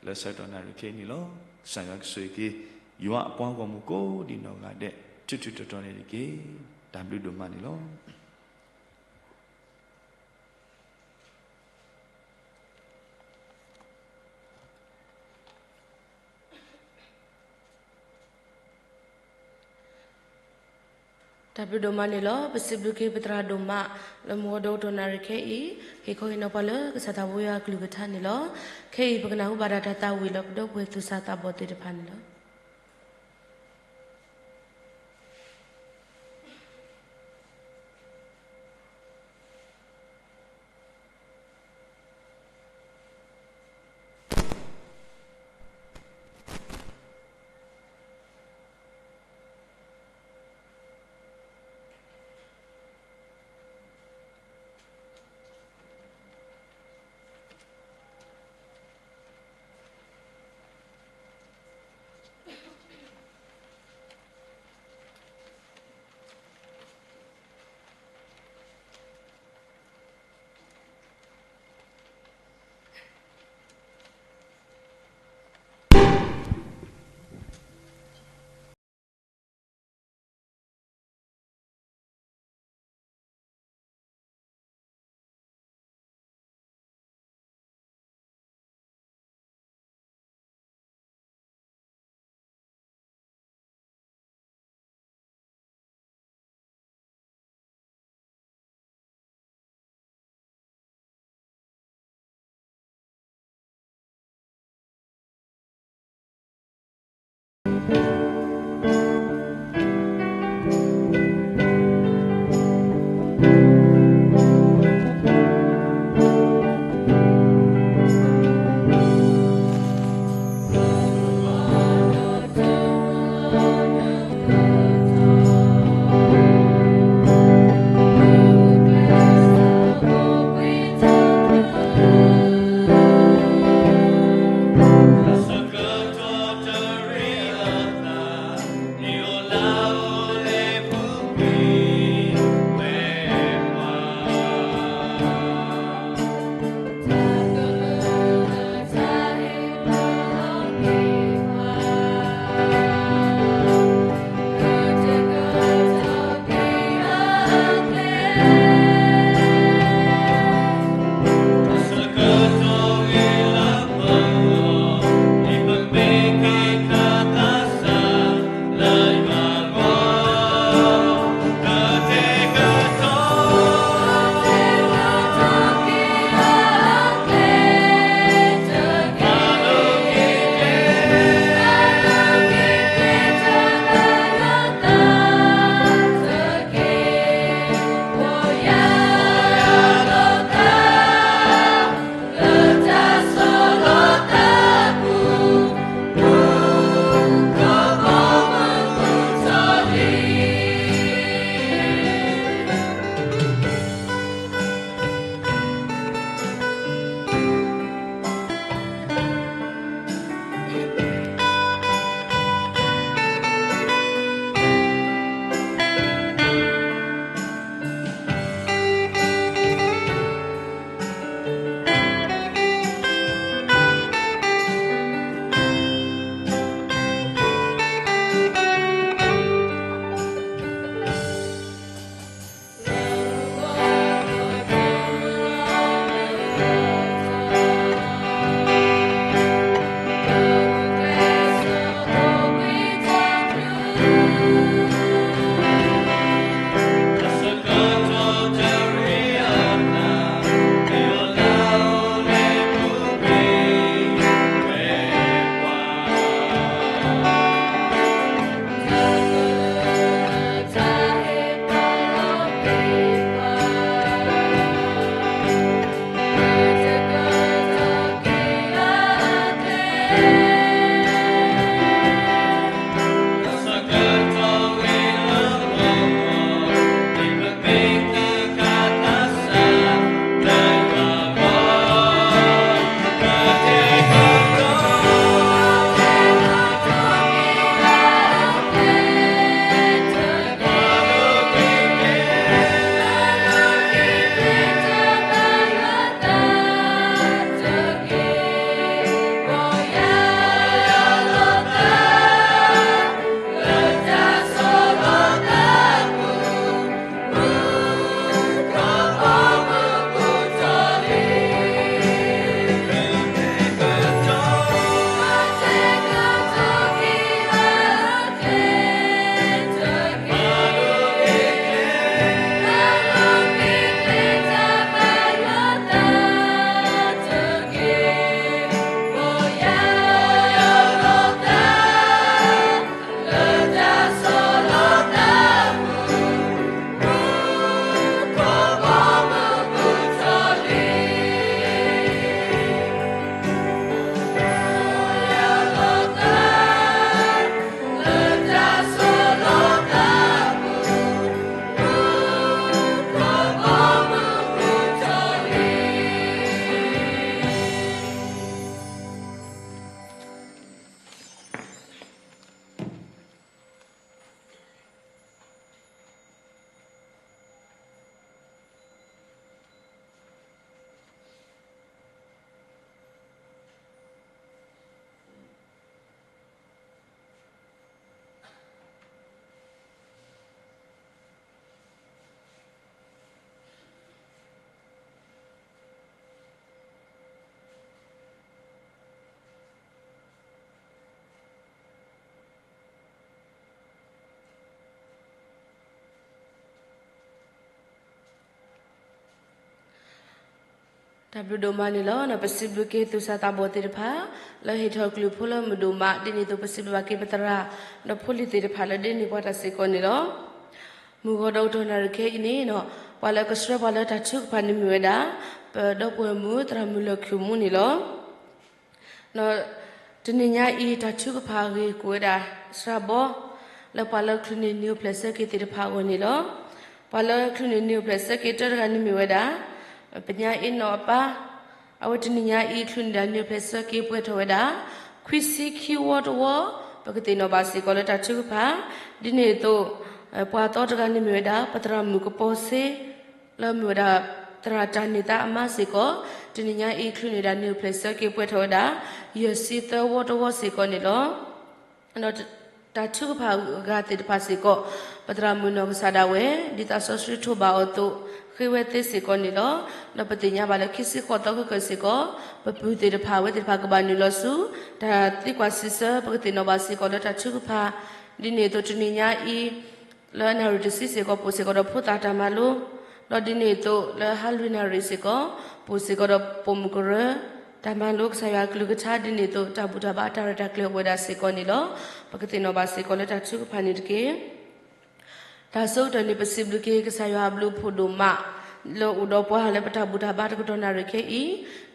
လၢဆၢကတီၢ်နၣ်ရံၣ်ခဲအံၤန့ၣ်လီၤ. ကစၢ်ယွၤကဆိၣ်ဂ့ၤက့ၤ ယွၤအပှၤဂီၢ်မုၢ်ကိးဒံးနီၢ်ဂၤဒဲး ထူးထူးတီၤတီၤန့ၣ်တက့ၢ်. တၢ်ဘျုးဒိၣ်မးန့ၣ်လီၤ. တၢ်ဘျုးဒိၣ်မးန့ၣ်လီၤ. ပစံးဘျုးက့ၤပသရၣ်ဒိၣ်မး လၢမုၢ်ဂီၤဒိၣ်ကတီၢ်နၣ်ရံၣ်ခဲအံၤ ဟ့ၣ်ခီဟ့ၣ်နီၤပှၤလၢကစၢ်သးဘိယွၤအကလုၢ်ကထါန့ၣ်လီၤ. ခဲအံၤပကနၢ်ဟူဘၣ်ဒၣ်တၢ်သးဝံၣ်လၢပဒီပုၢ်ဝဲၢ်သူၣ်စၢ်သးဘီၣ်သ့ၣ်တဖၣ်န့ၣ်လီၤ. တၢ်ဘျုးဒိၣ်မးန့ၣ်လီၤ. ပစံးဘျုးက့ၤသူၣ်စၢ်သးဘီၣ်သ့ၣ်တဖၣ် လၢဟ့ၣ်ထီၣ်ကလုၢ်ဖိလၢမုာ်ဒိၣ်မး ဒ်န့ၣ်အသိး ပစံးဘျုးဘၣ်က့ၤပသရၣ် ဒီးဖိလံၤသ့ၣ်တဖၣ်လၢဒ်န့ၣ်ပှၤတၢ်စ့ၢ်ကီးန့ၣ်လီၤ. မုၢ်ဂီၤဒီးကတီၢ်နၣ်ရံၣ်ခဲအံၤန့ၣ် ပှၤလၢကဆှၢပှၤလၢတၢ်ထုကဖၣ်န့ၣ်မ့ၢ်ဝဲဒၣ် ပဒီပုၢ်ဝဲၢ်မုၣ် သရၣ်မုၣ်လၢၢ်ခုၣ်မူန့ၣ်လီၤ. ဒီးတနံၤညါအံၤ တၢ်ထုကဖၣ်အဂ့ၢ်ကိးဝဲဒၣ် စှၤဘီ လၢပှၤလၢချုးန့ၢ်နံၣ်အိၣ်ဖျဲၣ်ဆၢက့ၤသ့ၣ်တဖၣ်အဂီၢ်န့ၣ်လီၤ. ပှၤလၢချုးန့ၢ်နံၣ်အိၣ်ဖျဲၣ်ဆၢက့ၤတၢတဂၤန့ၣ်မ့ၢ်ဝဲဒၣ် ပညါအ့နီၣ်အပၢ်, အဝဲတနံၤညါအံၤ ချုးန့ၢ်ဒၣ်နံၣ်အိၣ်ဖျဲၣ်ဆၢက့ၤပှဲၤထီၣ်ဝဲဒၣ် ခွံဆံခံဝီတဝီ, ပကသ့ၣ်နီၣ်ဘၣ်စ့ၢ်ကီးလၢတၢ်ထုကဖၣ်, ဒ်န့ၣ်အသိး ပှၤသီတဂၤန့ၣ်မ့ၢ်ဝဲဒၣ် ပသရၣ်မုၣ်ကပီၤစ့ လၢမ့ၢ်ဝဲဒၣ် သရၣ်တၢ်န့ၢ်သါအမါစ့ၢ်ကီး, တနံၤညါအံၤ ချုးန့ၢ်ဒၣ်နံၣ်အိၣ်ဖျဲၣ်ဆၢက့ၤပှဲၤထီၣ်ဝဲဒၣ် ယဲၢ်ဆံသၢဝီတဝီစ့ၢ်ကီးန့ၣ်လီၤ. ဒီးတၢ်ထုကဖၣ်အဂၤသ့ၣ်တဖၣ်စ့ၢ်ကီး ပသရၣ်မုၣ်နီၢ်ကစၢ်ဒၣ်ဝဲ ဒ်သးစီဆှံထိးဘၣ်အီၤအသိး ဃ့ဝဲသ့စ့ၢ်ကီးန့ၣ်လီၤ. ဒီးပသ့ၣ်ညါဘၣ်လၢခံဆံဃိးသီခဲကၢၢ်စ့ၢ်ကီး ပပုၢ်သ့ၣ်တဖၣ် အဝဲသ့ၣ်တဖၣ်ကဘၣ်နုာ်လီၤဆူ တၢ်သံကွၢ်စံးဆၢ ပကသ့ၣ်နီၣ်ဘၣ်စ့ၢ်ကီးလၢတၢ်ထုကဖၣ်, ဒ်န့ၣ်အသိးတနံၤညါအံၤ လၢအနၣ်ရံၣ်တဆံစ့ၢ်ကီး ပအိၣ်စ့ၢ်ကီးဒီးဖိသၣ်တၢ်မၤလိ, ဒီးဒ်န့ၣ်အသိးလၢဟါလွံၢ်နၣ်ရံၣ်စ့ၢ်ကီး ပအိၣ်စ့ၢ်ကီးဒီးပိာ်မုၣ်ကရၢ တၢ်မၤလိကစၢ်ယွၤအကလုၢ်ကထါ ဒ်န့ၣ်အသိး တၢ်ဘူၣ်တၢ်ဘါတၢ်ရဲၣ်တၢ်ကျဲၤအိၣ်ဝဲဒၣ်စ့ၢ်ကီးန့ၣ်လီၤ. ပကသ့ၣ်နီၣ်ဘၣ်စ့ၢ်ကီးလၢတၢ်ထုကဖၣ်န့ၣ်တက့ၢ်. တၢ်ဆၢကတီၢ်န့ၣ် ပစံးဘျုးက့ၤကစၢ်ယွၤအဘျုးအဖှိၣ်ဒိၣ်မး လၢအိၣ်ဒီးပှၤလၢပတၢ်ဘူၣ်တၢ်ဘါတကတီၢ်နၣ်ရံၣ်ခဲအံ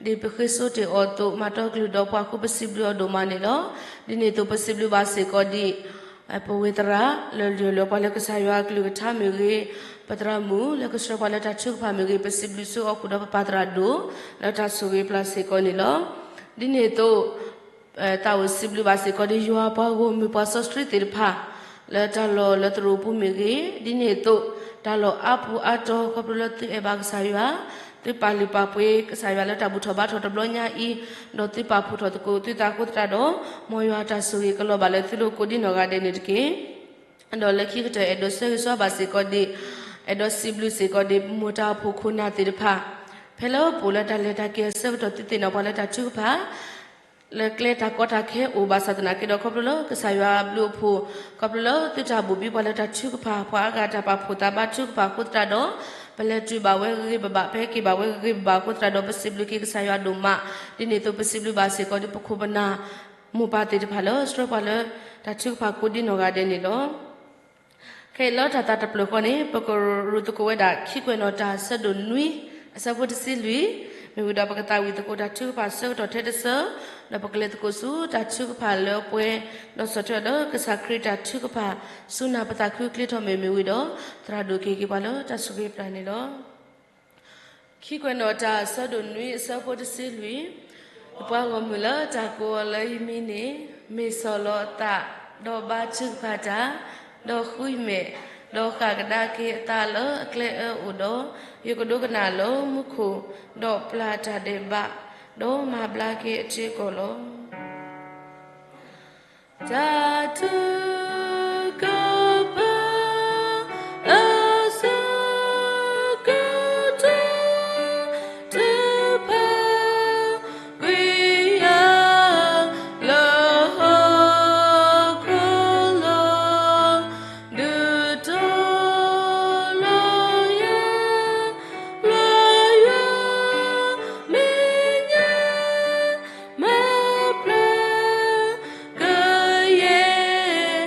ၤ, ဒ်ပဃ့စိတ့ၢ်အီၤအသိး မၤတီကလုၢ်ဒီးပှၤအဃိ ပစံးဘျုးအီၤဒိၣ်မးန့ၣ်လီၤ. ဒ်န့ၣ်အသိး ပစံးဘျုးဘၣ်စ့ၢ်ကီးဒ် ပဝဲသရၣ်လၢာ်လၢာ် ပှၤလၢကစၢ်ယွၤအကလုၢ်ကထါမ့ၢ်ဂ့ၤ, ပသရၣ်မုၣ်လၢကဆှၢပှၤလၢတၢ်ထုကဖၣ်မ့ၢ်ဂ့ၤ, ပစံးဘျုးဆူဟီၣ်ခိၣ်ဒီးပပၢ်သရၣ်ဒိၣ် လၢတၢ်ဆိၣ်ဂ့ၤပျၢ်စ့ၢ်ကီးန့ၣ်လီၤ. ဒ်န့ၣ်အသိး တၢ်အိၣ်စံးဘျုးဘၣ်စ့ၢ်ကီးဒ်ယွၤပှၤဂီၢ်မုၢ်ပှၤစီဆှံသ့ၣ်တဖၣ် လၢတၢ်လီၢ်လၢသရိာ်ပူၤမ့ၢ်ဂ့ၤ, ဒ်န့ၣ်အသိး တၢ်လီၢ်အါပူၤအါတီၤ ခီဖျိလၢသုအဲၣ်ဘၣ်ကစၢ်ယွၤ, သုပာ်လုၢ်ပာ်ပှ့ၤကစၢ်ယွၤလၢတၢ်ဘူၣ်ထီၣ်ဘါထီၣ်တဘျီညါအံၤ, ဒီးသုပာ်ဖှိၣ်ထီၣ်သကိးသုသးအဃိသတးဒီး မ်ယွၤအတၢ်ဆိၣ်ဂ့ၤကလီၤဘၣ်လၢသုလိၤကိးဒံနီၢ်ဂၤဒဲးန့ၣ်တက့ၢ်. ဒီးလၢခံကတၢၢ်အဲၣ်ဒိးဆၢဂ့ၤဆၢဝါဘၣ်စ့ၢ်ကီးဒ်, အဲၣ်ဒိးစံးဘျုးစ့ၢ်ကီးဒ် မိၢ်တၢ်အိၣ်ဖှိၣ်ခိၣ်နၢ်သ့ၣ်တဖၣ် ဖဲလၢပအိၣ်လၢတၢ်လဲၤတၢ်က့ၤအဆၢကတီၢ် သုသ့ၣ်နီၣ်ပှၤလၢတၢ်ထုကဖၣ် လၢကျဲတၢ်ကီတၢ်ခဲအိၣ်ဘၣ်ဆၣ်သနာ်က့ဒီး ခီဖျိလၢကစၢ်ယွၤအဘျုးအဖှိၣ်, ခီဖျိလၢသုတၢ်ဘိၣ်ဘံပှၤလၢတၢ်ထုကဖၣ် ပှၤအါဂၤတၢ်ပာ်ဖှိၣ်သးဘါထုကဖၣ်အဃိသတးဒီး ပလဲၤတုၤဘၣ်ဝဲဂ့ၤဂ့ၤဘၣ်ဘၣ် ပဟဲက့ၤဘၣ်ဝဲဂ့ၤဂ့ၤဘၣ်ဘၣ်အဃိသတးဒီး ပစံးဘျုးက့ၤကစၢ်ယွၤဒိၣ်မး, ဒ်န့ၣ်အသိးပစံးဘျုးဘၣ်စ့ၢ်ကီးဒ်ပခိၣ်ပနၢ် မိၢ်ပၢ်သ့ၣ်တဖၣ်လၢဆှၢပှၤလၢတၢ်ထုကဖၣ်ကိးဒံနီၢ်ဂၤဒဲးန့ၣ်လီၤ. ခဲအံၤလၢတၢ်သးတဖျၢၣ်ဃီန့ၣ် ပကရူးသကိးဝဲဒၣ် ခံကွဲးနီၣ်တၢ်ဆၢဒိၣ်နွံ အဆၢဖိတဆံလွံၢ်, မ့ၢ်ဝံၤဒီးပကသးဝံၣ်သကိးတၢ်ထုကဖၣ်ဆၢကတီၢ်ထဲတဆၢ, ဒီးပကလဲၤသကိးဆူတၢ်ထုကဖၣ်လၢပှဲၤ, ဒီးဆီၣ်ထွဲဒီးကစၢ်ခရံာ်တၢ်ထုကဖၣ် ဆူနၢ်ပသးခုချ့ထီၣ်မ့ၢ်မ့ၢ်ဝံၤဒီး သရၣ်ဒိၣ်က့ၤက့ၤပှၤလၢတၢ်ဆိၣ်ဂ့ၤပျၢ်န့ၣ်လီၤ. ခံကွဲးနီၣ်တၢ်အဆၢဒိၣ်နွံအဆၢဖိတဆံလွံၢ်, ယပှၤဂီၢ်မုၢ်လၢတၢ်ကိးအီၤလၢယမံၤန့ၣ်, မ့ၢ်ဆီၣ်လီၤအသး, ဒီးဘါထုကဖၣ်တၢ်, ဒီးဃုမဲာ်, ဒီးဃၣ်ကဒါက့ၤအသးလၢအကျဲအၢအိၣ်ဒီး, ယကဒိကနၣ်လၢမူခိၣ်, ဒီးပျၢ်တၢ်ဒဲးဘး, ဒီးမၤဘျါက့ၤအထံအကီၢ်လီၤ. တၢ်ထုကဖၣ် အဆၢကတီၢ် တဖၣ် ကွံာ်ယၤ လၢဟီၣ်ခိၣ်လီၤ ဒုးတီၤလီၤယၤ လၢယွၤမဲာ်ညါ မၤပျၢ် ကယဲၢ်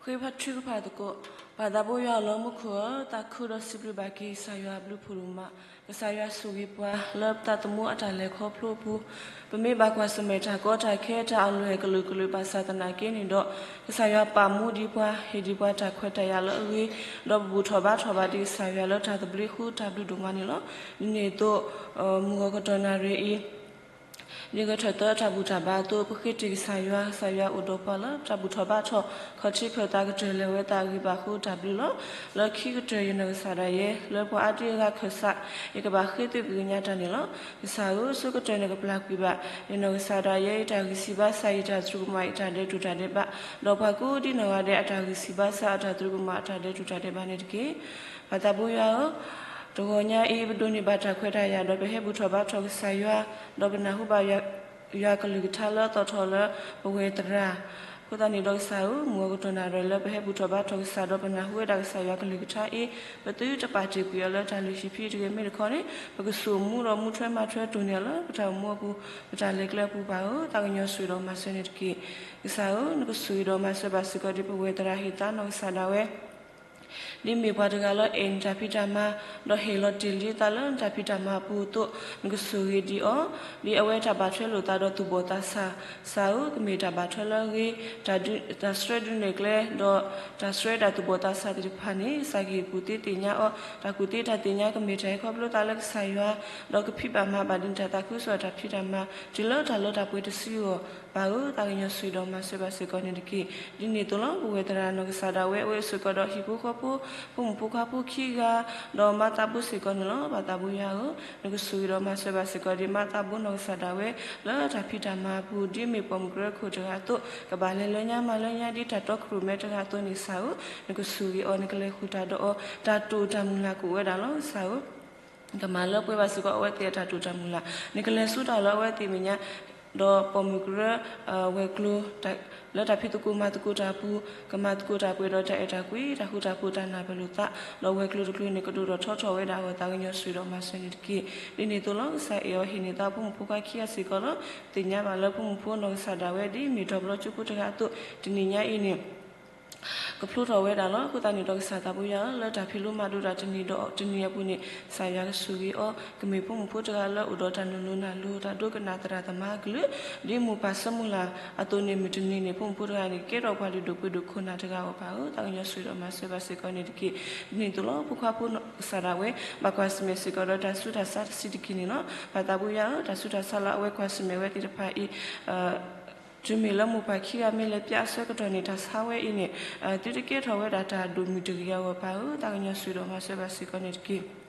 ဃ့ဘါထုကဖၣ်သကိး. ပၢ်သးဘိယွၤလၢမူခိၣ်ဧၢ, သးခုဒီးစံးဘျုးဘၣ်က့ၤကစၢ်ယွၤအဘျုးဖးဒိၣ်မး, ကစၢ်ယွၤဆိၣ်ဂ့ၤပှၤလၢပသးသမူအတၢ်လဲၤခီဖျိအပူၤ, ပမ့ၢ်ဘၣ်ကွၢ်ဆၢၣ်မဲာ်တၢ်ကီတၢ်ခဲတၢ်အလွဲၢ်ကလုာ်ကလုာ်ဘၣ်ဆၣ်သနာ်က့န့ၣ်ဒီး, ကစၢ်ယွၤပာ်မူဒံးပှၤ, ဟ့ၣ်ဒံးပှၤတၢ်ခွဲးတၢ်ယာ်လၢအဂ့ၤ, ဒီးပဘူၣ်ထီၣ်ဘါထီၣ်ဘၣ်ဒံးကစၢ်ယွၤလၢတၢ်သဘျ့ဃုတၢ်ဘျုးဒိၣ်မးန့ၣ်လီၤ. ဒ်န့ၣ်အသိး, မုၢ်ဂီၤကတီၢ်နၣ်ရံၣ်အံၤ ဒ်ဂဲၤထၢၣ်သၢတၢ်ဘူၣ်တၢ်ဘါအသိး ပဃ့တ့ၢ်ကစၢ်ယွၤ, ကစၢ်ယွၤအိၣ်ဒီးပှၤလၢတၢ်ဘူၣ်ထီၣ်ဘါထီၣ်, ခီၣ်ထံးဖျၢၣ်သးကတၢၢ်လဲၤဝဲသးအဂ့ၢ်ဘၣ်ဃိတၢ်ဘျုးလီၤ. လၢခံကတၢၢ်ယနီၢ်ကစၢ်ဒၣ်ယဲ, လၢပှၤအါဒံအဂၤခၢၣ်စး, ယကဘၣ်ဃ့သုးကဂ့ၤညါတၢ်န့ၣ်လီၤ. ကစၢ်ဧၢ, ဆိကတၢၢ်နကပျၢ်ကွံာ်ဘၣ် ယနီၢ်ကစၢ်ဒၣ်ယဲအတၢ်ဂံၢ်စၢ်ဘါစၢ်, ယတၢ်သရူးကမၣ်, ယတၢ်ဒဲးတူၢ်တၢ်ဒဲးဘး, ဒီးပှၤကိးဒ်နီၢ်ဂၤဒဲးအတၢ်ဂံၢ်စၢ်ဘါစၢ်, အတၢ်သရူးကမၣ်, အတၢ်ဒဲးတူၢ်တၢ်ဒဲးဘးန့ၣ်တက့ၢ်. ပၢ်သးဘိယွၤဧၢ, တဂီၤညါအံၤ ပဒိးန့ၢ်ဘၣ်တၢ်ခွဲးတၢ်ယာ် ဒီးပဟဲဘူၣ်ထီၣ်ဘါထီၣ်ကစၢ်ယွၤ, ဒီးပနၢ်ဟူဘၣ်ယွၤကလုၢ်ကထါလၢအသီၣ်ထီၣ်လၢပဝဲၤသရၣ်, အဃိသတးန့ၣ်ဒီးကစၢ်ဧၢ, မုၢ်ဂီၤကတီၢ်နၣ်ရံၣ်လၢပဟဲဘူၣ်ထီၣ်ဘါထီၣ်ကစၢ် ဒီးပနၢ်ဟူဝဲဒၣ်ကစၢ်ယွၤကလုၢ်ကထါအံၤ, ပသုတပာ်တ့ၢ်ကွံာ်အီၤလၢတၢ်လုၢ်ဟံၣ်ဖံးတဂ့ၤ, မ့ၢ်တခီန့ၣ် ပကဆိၣ်မူဒီးမူထွဲမၤထွဲတိၢ်န့ၢ်အီၤလၢပတၢ်အိၣ်မူအပူၤ, ပတၢ်လဲၤကျဲအပူၤဘၣ်ဧၢ, သးကညီၤဆိၣ်ဂ့ၤဒီးမၤစၢၤန့ၣ်တက့ၢ်. ကစၢ်ဧၢ, နကဆိၣ်ဂ့ၤဒီးမၤစၢၤဘၣ်စ့ၢ်ကီးဒံးပဝဲၤသရၣ်ဟ့ၣ်သါနီၢ်ကစၢ်ဒၣ်ဝဲ ဒ်မ့ၢ်ပှၤတဂၤလၢအဲၣ်နတၢ်ဖံးတၢ်မၤ, ဒီးဟ့ၣ်လီၤတ့ၢ်လံသးလၢနတၢ်ဖံးတၢ်မၤအပူၤအသိး, နကဆိၣ်ဂ့ၤဒံးအီၤ, ဒ်အဝဲတၢ်ဘၣ်ထွဲလိာ်သးဒီးသူၣ်ဘီၣ်သးစၢ်, ကစၢ်ဧၢ, ကမ့ၢ်တၢ်ဘၣ်ထွဲလၢအဂ့ၤ, တၢ်စှၢဒုးနဲၣ်ကျဲ, ဒီးတၢ်စှၢဒၣ်သူၣ်ဘီၣ်သးစၢ်သ့ၣ်တဖၣ်န့ၣ်, ကစၢ်ကဟ့ၣ်ကူၣ်သ့သ့ၣ်ညါအီၤ, တၢ်ကူၣ်သ့တၢ်သ့ၣ်ညါကမ့ၢ်တၢ်ဟဲခီဖျိသးလၢကစၢ်ယွၤ, ဒီးကဖံးဘၣ်မၤဘၣ်ဒ်နတၢ်သးခုကစီၣ်တၢ်ဖံးတၢ်မၤ, တုၤလၢတၢ်လၢတၢ်ပှဲၤတစုအဂီၢ်, ပၢ်ဧၢ, သးကညီၤဆိၣ်ဂ့ၤဒီးမၤစၢၤဘၣ်စ့ၢ်ကီးန့ၣ်တက့ၢ်. ဒ်န့ၣ်အသိးလီၤ, ပဝဲၤသရၣ်နီၢ်ကစၢ်ဒၣ်ဝဲ အဝဲအိၣ်စ့ၢ်ကီးဒီးဟံၣ်ဖိဃီဖိ, ဖိမုၣ်ဖိခွါဖိခံဂၤ, ဒီးမါသးဘိစ့ၢ်ကီးန့ၣ်လီၤ. ပၢ်သးဘိယွၤဧၢ, နကဆိၣ်ဂ့ၤဒီးမၤစၢၤဘၣ်စ့ၢ်ကီးဒံးမါသးဘိနီၢ်ကစၢ်ဒၣ်ဝဲ လၢတၢ်ဖံးတၢ်မၤအပူၤ, ဒ်မ့ၢ်ပိာ်မုၣ်ကရၢခိၣ်တဂၤအသိး, ကဘၣ်လဲၤလၢညါမၤလၢညါဒ်တၢ်တီခိၣ်ရိၣ်မဲတဂၤအသိးန့ၣ်, ကစၢ်ဧၢ, နကဆိၣ်ဂ့ၤအီၤ, နကလဲၤဃုာ်တၢ်ဒီးအီၤ, တၢ်တိာ်တၢ်မုၢ်လၢ်ကအိၣ်ဝဲဒၣ်လီၤ. ကစၢ်ဧၢ ကမၤလၢပှဲၤဘၣ်စ့ၢ်ကီးအဝဲသ့ၣ်အတၢ်တိာ်တၢ်မုၢ်လၢ်, နကလဲၤဆူတၢ်လၢအဝဲသ့ၣ်မဲာ်ညါ, ဒီးပိာ်မုၣ်ကရၢ, ဝဲၤကျိၤ, လၢတၢ်ဖံးသကိးမၤသကိးတၢ်အပူၤ, ကမၤသကိးတၢ်ပှဲၤဒီးတၢ်အဲၣ်တၢ်ကွံ, တၢ်ဃူတၢ်ဖိး, တၢ်နၢ်ပၢၢ်လိာ်သး, ဒီးဝဲၤကျိၤတကျိၤန့ၣ် ကဒိၣ်ထီၣ်ထီထီၣ်ဝဲဒၣ်အဂီၢ်, သးကညီၤဆိၣ်ဂ့ၤဒီးမၤစၢၤန့ၣ်တက့ၢ်. ဒ်န့ၣ်အသိးလီၤ, ကစၢ်အဲၣ်အီၤဟ့ၣ်န့ၢ်သးဖိမုၣ်ဖိခွါခံဂၤစ့ၢ်ကီးလီၤ. သ့ၣ်ညါဘၣ်လၢဖိမုၣ်ဖိနီၢ်ကစၢ်ဒၣ်ဝဲ ဒ်မ့ၢ်တီၤပျီကၠိဖိတဂၤအသိး, တနံၤညါအံၤန့ၣ် ကဖျိထီၣ်ဝဲဒၣ်လီၤ. အဃိသတးန့ၣ်ဒီး ကစၢ်သးဘိယွၤဧၢ, လၢတၢ်ဖံးလိမၤဒိးတၢ်တနံၤဒီးတနံၤအပူၤန့ၣ်, ကစၢ်ယွၤကဆိၣ်ဂ့ၤအီၤ, ကမ့ၢ်ဖိမုၣ်ဖိတဂၤလၢအိၣ်ဒီးတၢ်နုာ်လီၤနၢ်လီၤ, တၢ်ဒိကနၣ်သရၣ်သမါအကလုၢ်, ဒ်မိၢ်ပၢ်ဆၢမုၢ်လၢ်အသိးန့ၣ်, မုၢ်တနံၤန့ၣ် ဖိမုၣ်ဖိတဂၤန့ၣ် ကကဲထီၣ်ပှၤလုၢ်ဒိၣ်ပှ့ၤဒိၣ်ခိၣ်နၢ်တဂၤအဂီၢ်, ပၢ်ဧၢ, သးကညီၤဆိၣ်ဂ့ၤဒီးမၤစၢၤဘၣ်စ့ၢ်ကီးန့ၣ်တက့ၢ်. ဒ်န့ၣ်အသိးလီၤ, ဖိခွါဖိကစၢ်ဒၣ်ဝဲ ဘၣ်ကွၢ်ဆၢၣ်မဲာ်စ့ၢ်ကီးဒီးတၢ်ဆူးတၢ်ဆါတဆံးတက့ၢ်န့ၣ်လီၤ. ပၢ်သးဘိယွၤဧၢ, တၢ်ဆူးတၢ်ဆါလၢအဝဲကွၢ်ဆၢၣ်မဲာ်ဝဲသ့ၣ်တဖၣ်အံၤ တုၤမ့ၢ်လၢမိၢ်ပၢ်ခံဂၤမ့ၢ်လဲၤပျးအဆၢကတီၢ်န့ၣ်, တၢ်ဆါဝဲအံၤန့ၣ်, သုတကဲထီၣ်ဝဲဒၣ်တၢ်ဒိၣ်မုၢ်တဂ့ၤအဂီၢ်, ပၢ်ဧၢ, သးကညီၤဆိၣ်ဂ့ၤဒီးမၤစၢၤဘၣ်စ့ၢ်ကီးန့ၣ်တက့ၢ်.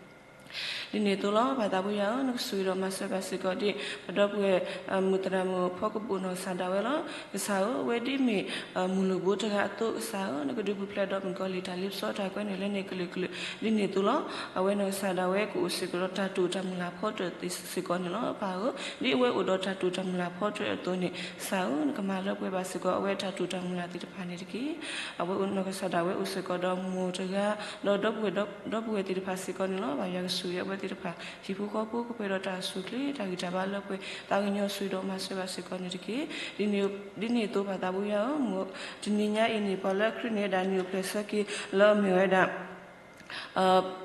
ဒ်န့ၣ်အသိးလီၤ, ပၢ်သးဘိယွၤဧၢ, နကဆိၣ်ဂ့ၤဒီးမၤစၢၤဘၣ်စ့ၢ်ကီးဒံး ပဒီပုၢ်ဝဲၢ် မုၢ်သရၣ်မုၣ်ဖီကဘိၣ်နီၢ်ကစၢ်ဒၣ်ဝဲလီၤ. ကစၢ်ဧၢ, အဝဲဒ်မ့ၢ်မုၢ်လိၣ်ဘိတဂၤအသိး, ကစၢ်ဧၢ, နကဒုးပူၤဖျဲးဒီးမုၣ်ကီၤလံၢ်တၢ်လ့ပစီတၢ်ကွဲးန့ၢ်လၢန့ၣ်ကလုာ်ကလုာ်. ဒ်န့ၣ်အသိးလီၤ, အဝဲနီၢ်ကစၢ်ဒၣ်ဝဲကအိၣ်စ့ၢ်ကီးဒီးတၢ်တိာ်တၢ်မုၢ်လၢ်ဖီတၢၣ်သ့စ့ၢ်ကီးန့ၣ်လီၤ. ပၢ်ဧၢ, ဒ်အဝဲအိၣ်ဒီးတၢ်တိာ်တၢ်မုၢ်လၢ်ဖီတၢၣ်အသိးန့ၣ်, ကစၢ်ဧၢ, နကမၤလၢပှဲၤဘၣ်စ့ၢ်ကီး အဝဲတၢ်တိာ်တၢ်မုၢ်လၢ်သ့ၣ်တဖၣ်န့ၣ်တက့ၢ်. အဝဲနီၢ်ကစၢ်ဒၣ်ဝဲအိၣ်စ့ၢ်ကီးဒီးမိၢ်တဂၤ, ဒီးဒီပုၢ်ဝဲၢ်, ဒီပုၢ်ဝဲၢ်သ့ၣ်တဖၣ်စ့ၢ်ကီးန့ၣ်လီၤ. ပၢ်ယွၤကဆိၣ်ဂ့ၤအဝဲသ့ၣ်တဖၣ်, ဟံၣ်ဖိဃီဖိကပှဲၤဒီးတၢ်အိၣ်ဆူၣ်အိၣ်ချ့, တၢ်ဂံၢ်တၢ်ဘါလၢပှဲၤ, သးကညီၤဆိၣ်ဂ့ၤဒီးမၤစၢၤဘၣ်စ့ၢ်ကီးန့ၣ်တက့ၢ်. ဒ်န့ၣ်အသိး ပၢ်သးဘိယွၤဧၢ, တနံၤညါအံၤန့ၣ် ပှၤလၢအချုးန့ၢ်ဝဲဒၣ်နံၣ်အိၣ်ဖျဲၣ်ဆၢက့ၤ လၢအမ့ၢ်ဝဲဒၣ်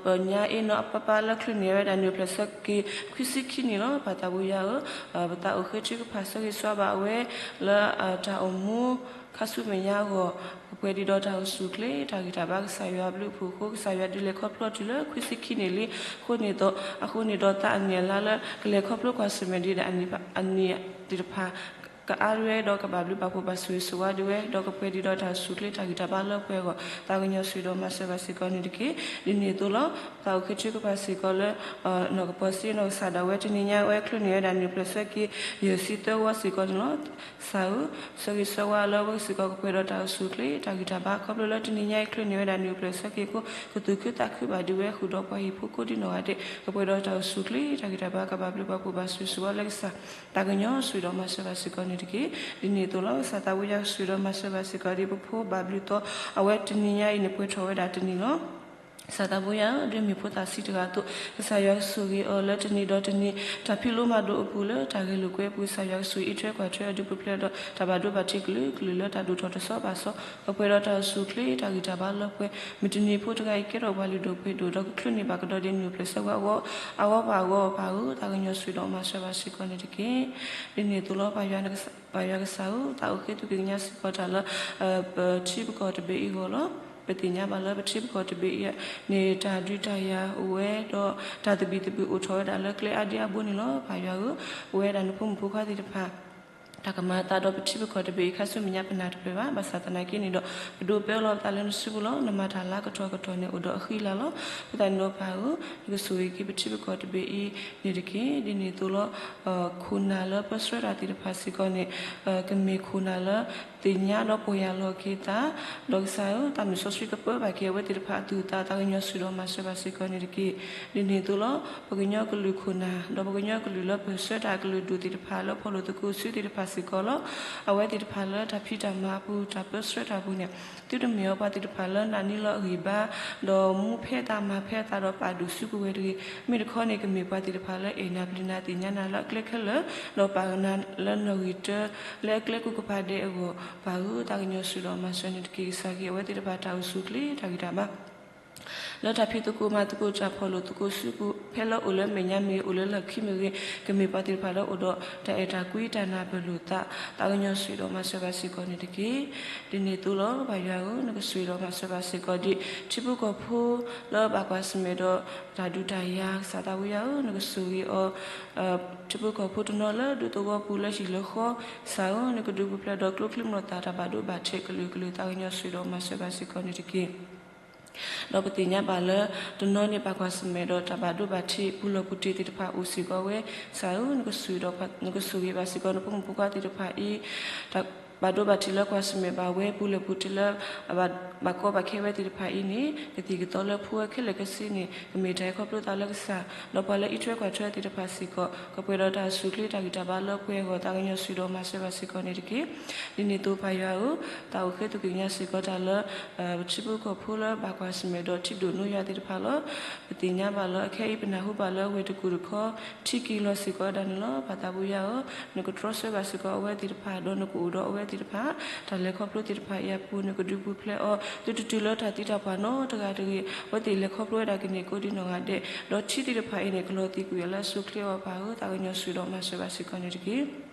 ပညါအ့နီၣ်အပၢ်ပၢ်လၢချုးန့ၢ်ဝဲဒၣ်နံၣ်အိၣ်ဖျဲၣ်ဆၢက့ၤ ခွံဆံခံနံၣ်လီၤ. ပၢ်သးဘိယွၤဧၢ, ပသးအိၣ်ဃ့ထုကဖၣ်ဆၢဂ့ၤဆၢဝါဘၣ်အဝဲ လၢတၢ်အိၣ်မူခါဆူမဲာ်ညါအဂီၢ်, ကပှဲၤဒံးဒီးတၢ်အိၣ်ဆူၣ်အိၣ်ချ့, တၢ်ဂံၢ်တၢ်ဘါ, ကစၢ်ယွၤအဘျုးအဖှိၣ်အဃိ, ကစၢ်ယွၤဒုးလဲၤခီဖျိတုၤလၢခွံဆံခံနံၣ်လံ. အဃိန့ၣ်ဒီး, အဃိန့ၣ်ဒီးသးအနံၣ်အလါလၢ ကလဲၤခီဖျိကွၢ်ဆၢၣ်မဲာ်ဒံးဒီးအနံၣ်သ့ၣ်တဖၣ် ကအါဝဲဒီးကဘၣ်ဘျုးဘၣ်ဖှိၣ်ဘၣ်ဆိၣ်ဂ့ၤဆိၣ်ဝါဒံးဝဲ, ဒီးကပှဲၤဒံးဒီးတၢ်အိၣ်ဆူၣ်အိၣ်ချ့, တၢ်ဂံၢ်တၢ်ဘါလၢပှဲၤအဂီၢ်, သးကညီၤဆိၣ်ဂ့ၤဒီးမၤစၢၤဘၣ်စ့ၢ်ကီးန့ၣ်တက့ၢ်. ဒ်န့ၣ်အသိးလီၤ, ပသးအိၣ်ဃ့ထုကဖၣ်စ့ၢ်ကီးလၢ နီၢ်ကပီၤစ့နီၢ်ကစၢ်ဒၣ်ဝဲ တနံၤညါအဝဲချုးန့ၢ်ဝဲဒၣ်နံၣ်အိၣ်ဖျဲၣ်ဆၢက့ၤ ယဲၢ်ဆံသၢဝီစ့ၢ်ကီးန့ၣ်လီၤ. ကစၢ်ဧၢ, ဆၢဂ့ၤဆၢဝါလၢအဝဲစ့ၢ်ကီးကပှဲၤဒီးတၢ်အိၣ်ဆူၣ်အိၣ်ချ့, တၢ်ဂံၢ်တၢ်ဘါ, ခီဖျိလၢတနံၤညါအံၤချုးန့ၢ်ဝဲဒၣ်နံၣ်အိၣ်ဖျဲၣ်ဆၢက့ၤအဃိ, ကသူၣ်ခုသးခုဘၣ်ဒံးဝဲဃုာ်ဒီးပှၤဟံၣ်ဖိကိးဒံနီၢ်ဂၤဒဲး, ကပှဲၤဒီးတၢ်အိၣ်ဆူၣ်အိၣ်ချ့, တၢ်ဂံၢ်တၢ်ဘါ, ကဘၣ်ဘျုးဘၣ်ဖှိၣ်ဘၣ်ဆိၣ်ဂ့ၤဆိၣ်ဝါလၢကစၢ်, သးကညီၤဆိၣ်ဂ့ၤဒီးမၤစၢၤဘၣ်စ့ၢ်ကီးန့ၣ်တက့ၢ်. ဒ်န့ၣ်အသိးလီၤ, ကစၢ်သးဘိယွၤဆိၣ်ဂ့ၤဒီးမၤစၢၤဘၣ်စ့ၢ်ကီးဒံး ပဖိဘၣ်ဘျုးသီ, အဝဲတနံၤညါအံၤန့ၣ်ပှဲၤထီၣ်ဝဲဒၣ်တနံၤလီၤ. ကစၢ်သးဘိယွၤဧၢ, ဒ်မ့ၢ်ဖိသၣ်ဆံးတဂၤအသိး, ကစၢ်ယွၤကဆိၣ်ဂ့ၤအီၤလၢတနံၤဒီးတနံၤ တၢ်ဖံးလိမၤဒိးအပူၤလၢတၢ်ဂဲၤလိာ်ကွဲအပူၤ, ကစၢ်ယွၤကဆိၣ်ဂ့ၤအံးထွဲကွၢ်ထွဲအီၤဒုးပူၤဖျဲးဒီး တၢ်ဘၣ်ဒိဘၣ်ထံးကလုာ်ကလုာ်လၢတၢ်ဒိၣ်ထီၣ်တဆီဘၣ်ဆီ, ကပှဲၤဒီးတၢ်အိၣ်ဆူၣ်အိၣ်ချ့ တၢ်ဂံၢ်တၢ်ဘါလၢပှဲၤ, မုၢ်တနံၤဖိတဂၤအံၤကဲထီၣ်ပှၤလုၢ်ဒိၣ်ပှ့ၤဒိၣ် ဒီးကချုးန့ၢ်ဘၣ်ကဒီးဒ်နံၣ်အိၣ်ဖျဲၣ်ဆၢကတီၢ်အဂီၢ်, အဂီၢ်ဘၣ်အဂီၢ်, ပၢ်ဧၢ, သးကညီၤဆိၣ်ဂ့ၤဒီးမၤစၢၤဘၣ်စ့ၢ်ကီးန့ၣ်တက့ၢ်. ဒ်န့ၣ်အသိးလီၤ ပၢ်ယွၤကစၢ်ဧၢ, သးအိၣ်ဃ့ၢ်သူၣ်က့ၤကညးစ့ၢ်ကီးတၢ်လၢ ပထံပကီၢ်တဘ့ၣ်အံၤအဂီၢ်လီၤ. ပသ့ၣ်ညါဘၣ်လၢပထံပကီၢ်တဘ့ၣ်အံၤန့ၣ် တၢ်ဒုးတၢ်ယၤအိၣ်ဝဲဒီး တၢ်သဘံၣ်သဘုၣ်အိၣ်ထီၣ်ဝဲဒၣ်လၢကျဲအါဒံအါဘိန့ၣ်လီၤ. ပၢ်ယွၤဧၢ, ပဝဲဒၣ်နဖိမုၣ်ဖိခွါသ့ၣ်တဖၣ် တၢ်ကမၤအသးဒီးပထံပကီၢ်တဘ့ၣ်အံၤ ခါဆူမဲာ်ညါပနၢ်တပၢၢ်ဘၣ်. ဘၣ်ဆၣ်သနာ်က့န့ၣ်ဒီး ပဒိးပၢလီၤပသးလၢနစုပူၤလီၤ. နမၤတၢ်လၢကထီၣ်ကထီၣ်န့ၣ်အိၣ်ဒီးအဃံအလၤလီၤ. အဃိသတးန့ၣ်ဒီးပၢ်ဧၢ, နကဆိၣ်ဂ့ၤက့ၤပထံပကီၢ်တဘ့ၣ်အံၤန့ၣ်တက့ၢ်. ဒ်န့ၣ်အသိးလီၤ ခိၣ်နၢ်လၢပၢဆှၢတၢ်သ့ၣ်တဖၣ်စ့ၢ်ကီးန့ၣ် ကမ့ၢ်ခိၣ်နၢ်လၢ သ့ၣ်ညါဒီးပီၢ်ယၢ်လီၤက့ၤသး, ဒီးကစၢ်ဧၢ, သးမုၢ်စီဆှံကပၢဘၣ်က့ၤအဝဲသ့ၣ်တဖၣ်အသူၣ်အသး သးကညီၤဆိၣ်ဂ့ၤဒီးမၤစၢၤဘၣ်စ့ၢ်ကီးန့ၣ်တက့ၢ်. ဒ်န့ၣ်အသိးလီၤ ပကညီကလုာ်ခိၣ်နၢ် ဒီးပကညီကလုာ်လၢပၢဆှၢတၢ်အကလုာ်ဒူၣ်သ့ၣ်တဖၣ်လၢဖီၣ်လိာ်သကိးစုသ့ၣ်တဖၣ်စ့ၢ်ကီးလီၤ. အဝဲသ့ၣ်တဖၣ်လၢတၢ်ဖံးတၢ်မၤအပူၤ တၢ်ပၢဆှၢတၢ်အပူၤန့ၣ် သုတမ့ၢ်အီၤပှၤသ့ၣ်တဖၣ်လၢနာ်န့ၢ်လီၤအဂံၢ်ဘါ ဒီးမူဖဲသးမၤဖဲသးဒီးပာ်ဒိၣ်စုကဝဲၤတဂ့ၤ. မ့ၢ်တခီန့ၣ် ကမ့ၢ်ပှၤသ့ၣ်တဖၣ်လၢအဲၣ်နၤပျံၤနၤသ့ၣ်ညါနၤလၢအကျဲခဲလၢာ် ဒီးပာ်နၤလၢနီၣ်ဂံၢ်တၢ လၢအကျဲကိးကပၤဒဲးအဂီၢ်, ပၢ်ဧၢ, သးကညီၤဆိၣ်ဂ့ၤဒီးမၤစၢၤန့ၣ်တက့ၢ်. ကစၢ်က့ၤအဝဲသ့ၣ်တဖၣ်တၢ်အိၣ်ဆူၣ်အိၣ်ချ့ တၢ်ဂံၢ်တၢ်ဘါ လၢတၢ်ဖံးသကိးမၤသကိးတၢ်ဖီၣ်လိာ်သကိးစုပူၤ ဖဲလၢအိၣ်လၢမဲာ်ညါမ့ၢ်ဂ့ၤ အိၣ်လၢလီၢ်ခံမ့ၢ်ဂ့ၤ ကမ့ၢ်ပှၤသ့ၣ်တဖၣ်လၢအိၣ်ဒီးတၢ်အဲၣ်တၢ်ကွံတၢ်နၢ်ပၢၢ်လိာ်သး သးကညီၤဆိၣ်ဂ့ၤဒီးမၤစၢၤဘၣ်စ့ၢ်ကီးန့ၣ်တက့ၢ်. ဒ်န့ၣ်အသိးလီၤ ပၢ်ယွၤဧၢ, နကဆိၣ်ဂ့ၤဒီးမၤစၢၤဘၣ်စ့ၢ်ကီးဒ် ထံဖိကီၢ်ဖိလၢဘၣ်ကွၢ်ဆၢၣ်မဲာ်ဒီးတၢ်ဒုးတၢ်ယၤ ကစၢ်သးဝံယွၤဧၢ, နကဆိၣ်ဂ့ၤအီၤ ထံဖိကီၢ်ဖိတနီၤလၢဒူသဝီပူၤလၢဟံၣ်လၢဃီ, ကစၢ်ဧၢ, နကဒုးပူၤဖျဲးဒီးကျိချံမျိာ်သၣ် တၢ်ဘၣ်ဒိဘၣ်ထံးကလုာ်ကလုာ် သးကညီၤဆိၣ်ဂ့ၤဒီးမၤစၢၤဘၣ်စ့ၢ်ကီးန့ၣ်တက့ၢ်. ဒီးပသ့ၣ်ညါဘၣ်လၢ တနီၤန့ၣ်ဘၣ်ကွၢ်ဆၢၣ်မဲာ်ဒီးတၢ်ဘၣ်ဒိဘၣ်ထံး ပူၤလီၢ်ပူၤတ့ၢ်သ့ၣ်တဖၣ်အိၣ်စ့ၢ်ကီးဝဲ, ကစၢ်ဧၢ, နကဆိၣ်ဂ့ၤဘၣ်စ့ၢ်ကီးနဖိမုၣ်ဖိခွါသ့ၣ်တဖၣ်အံၤ တၢ်ဘၣ်ဒိဘၣ်ထံးလၢကွၢ်ဆၢၣ်မဲာ်ဘၣ်ဝဲ ပူၤလီၢ်ပူၤတ့ၢ်လၢ ဘၣ်ကီဘၣ်ခဲဝဲသ့ၣ်တဖၣ်အံၤန့ၣ် ကသံၣ်ကသီလၢဖှူဝဲခဲလၢာ်ခဲဆ့န့ၣ် ကမ့ၢ်တၢ်ဟဲခီဖျိသးလၢကစၢ်, ဒီးပှၤလၢအံးထွဲကွၢ်ထွဲသ့ၣ်တဖၣ်စ့ၢ်ကီး ကပှဲၤဒီးတၢ်အိၣ်ဆူၣ်အိၣ်ချ့တၢ်ဂံၢ်တၢ်ဘါလၢပှဲၤအဂီၢ် သးကညီၤဆိၣ်ဂ့ၤဒီးမၤစၢၤဘၣ်စ့ၢ်ကီးန့ၣ်တက့ၢ်. ဒ်န့ၣ်အသိးပၢ်ယွၤဧၢ, သးအိၣ်ဃ့ၢ်သူၣ်က့ၤကညးစ့ၢ်ကီးတၢ်လၢ ပထံဖိကီၢ်ဖိလၢဘၣ်ကွၢ်ဆၢၣ်မဲာ်ဒီးထံဒိၣ်နိယွၤသ့ၣ်တဖၣ်လီၤ. ပသ့ၣ်ညါဘၣ်လၢအခဲအံၤပနၢ်ဟူဘၣ်လၢဝ့ၢ်တကူၣ်တခီ ထံက့ၤလီၤစ့ၢ်ကီးဝဲဒၣ်န့ၣ်လီၤ. ပၢ်သးဝံယွၤဧၢ, နကတြီဆၢဘၣ်စ့ၢ်ကီးအဝဲသ့ၣ်တဖၣ် ဒီးနကအိၣ်ဒီးအဝဲသ့ၣ်တဖၣ် တၢ်လဲၤခီဖျိသ့ၣ်တဖၣ်အံၤအပူၤ နကဒုးပူၤဖျဲးအီၤ သုတတုၤလၢတၢ်သံတၢ်ပှၢ်နီတဂၤတဂ့ၤ. အဝဲသ့ၣ်လဲၤခီဖျိဝဲဒၣ်ကန့ၢ်ကိးဒံနီၢ်ဂၤဒဲး ဒီးထံသ့ၣ်တဖၣ်အံၤန့ၣ် ကလီၤသံကွံာ်အီၤလၢအဆိအချ့အဂီၢ် ပၢ်ဧၢ, သးကညီၤဆိၣ်ဂ့ၤဒီးမၤစၢၤဘၣ်စ့ၢ်ကီးန့ၣ်တက့ၢ်.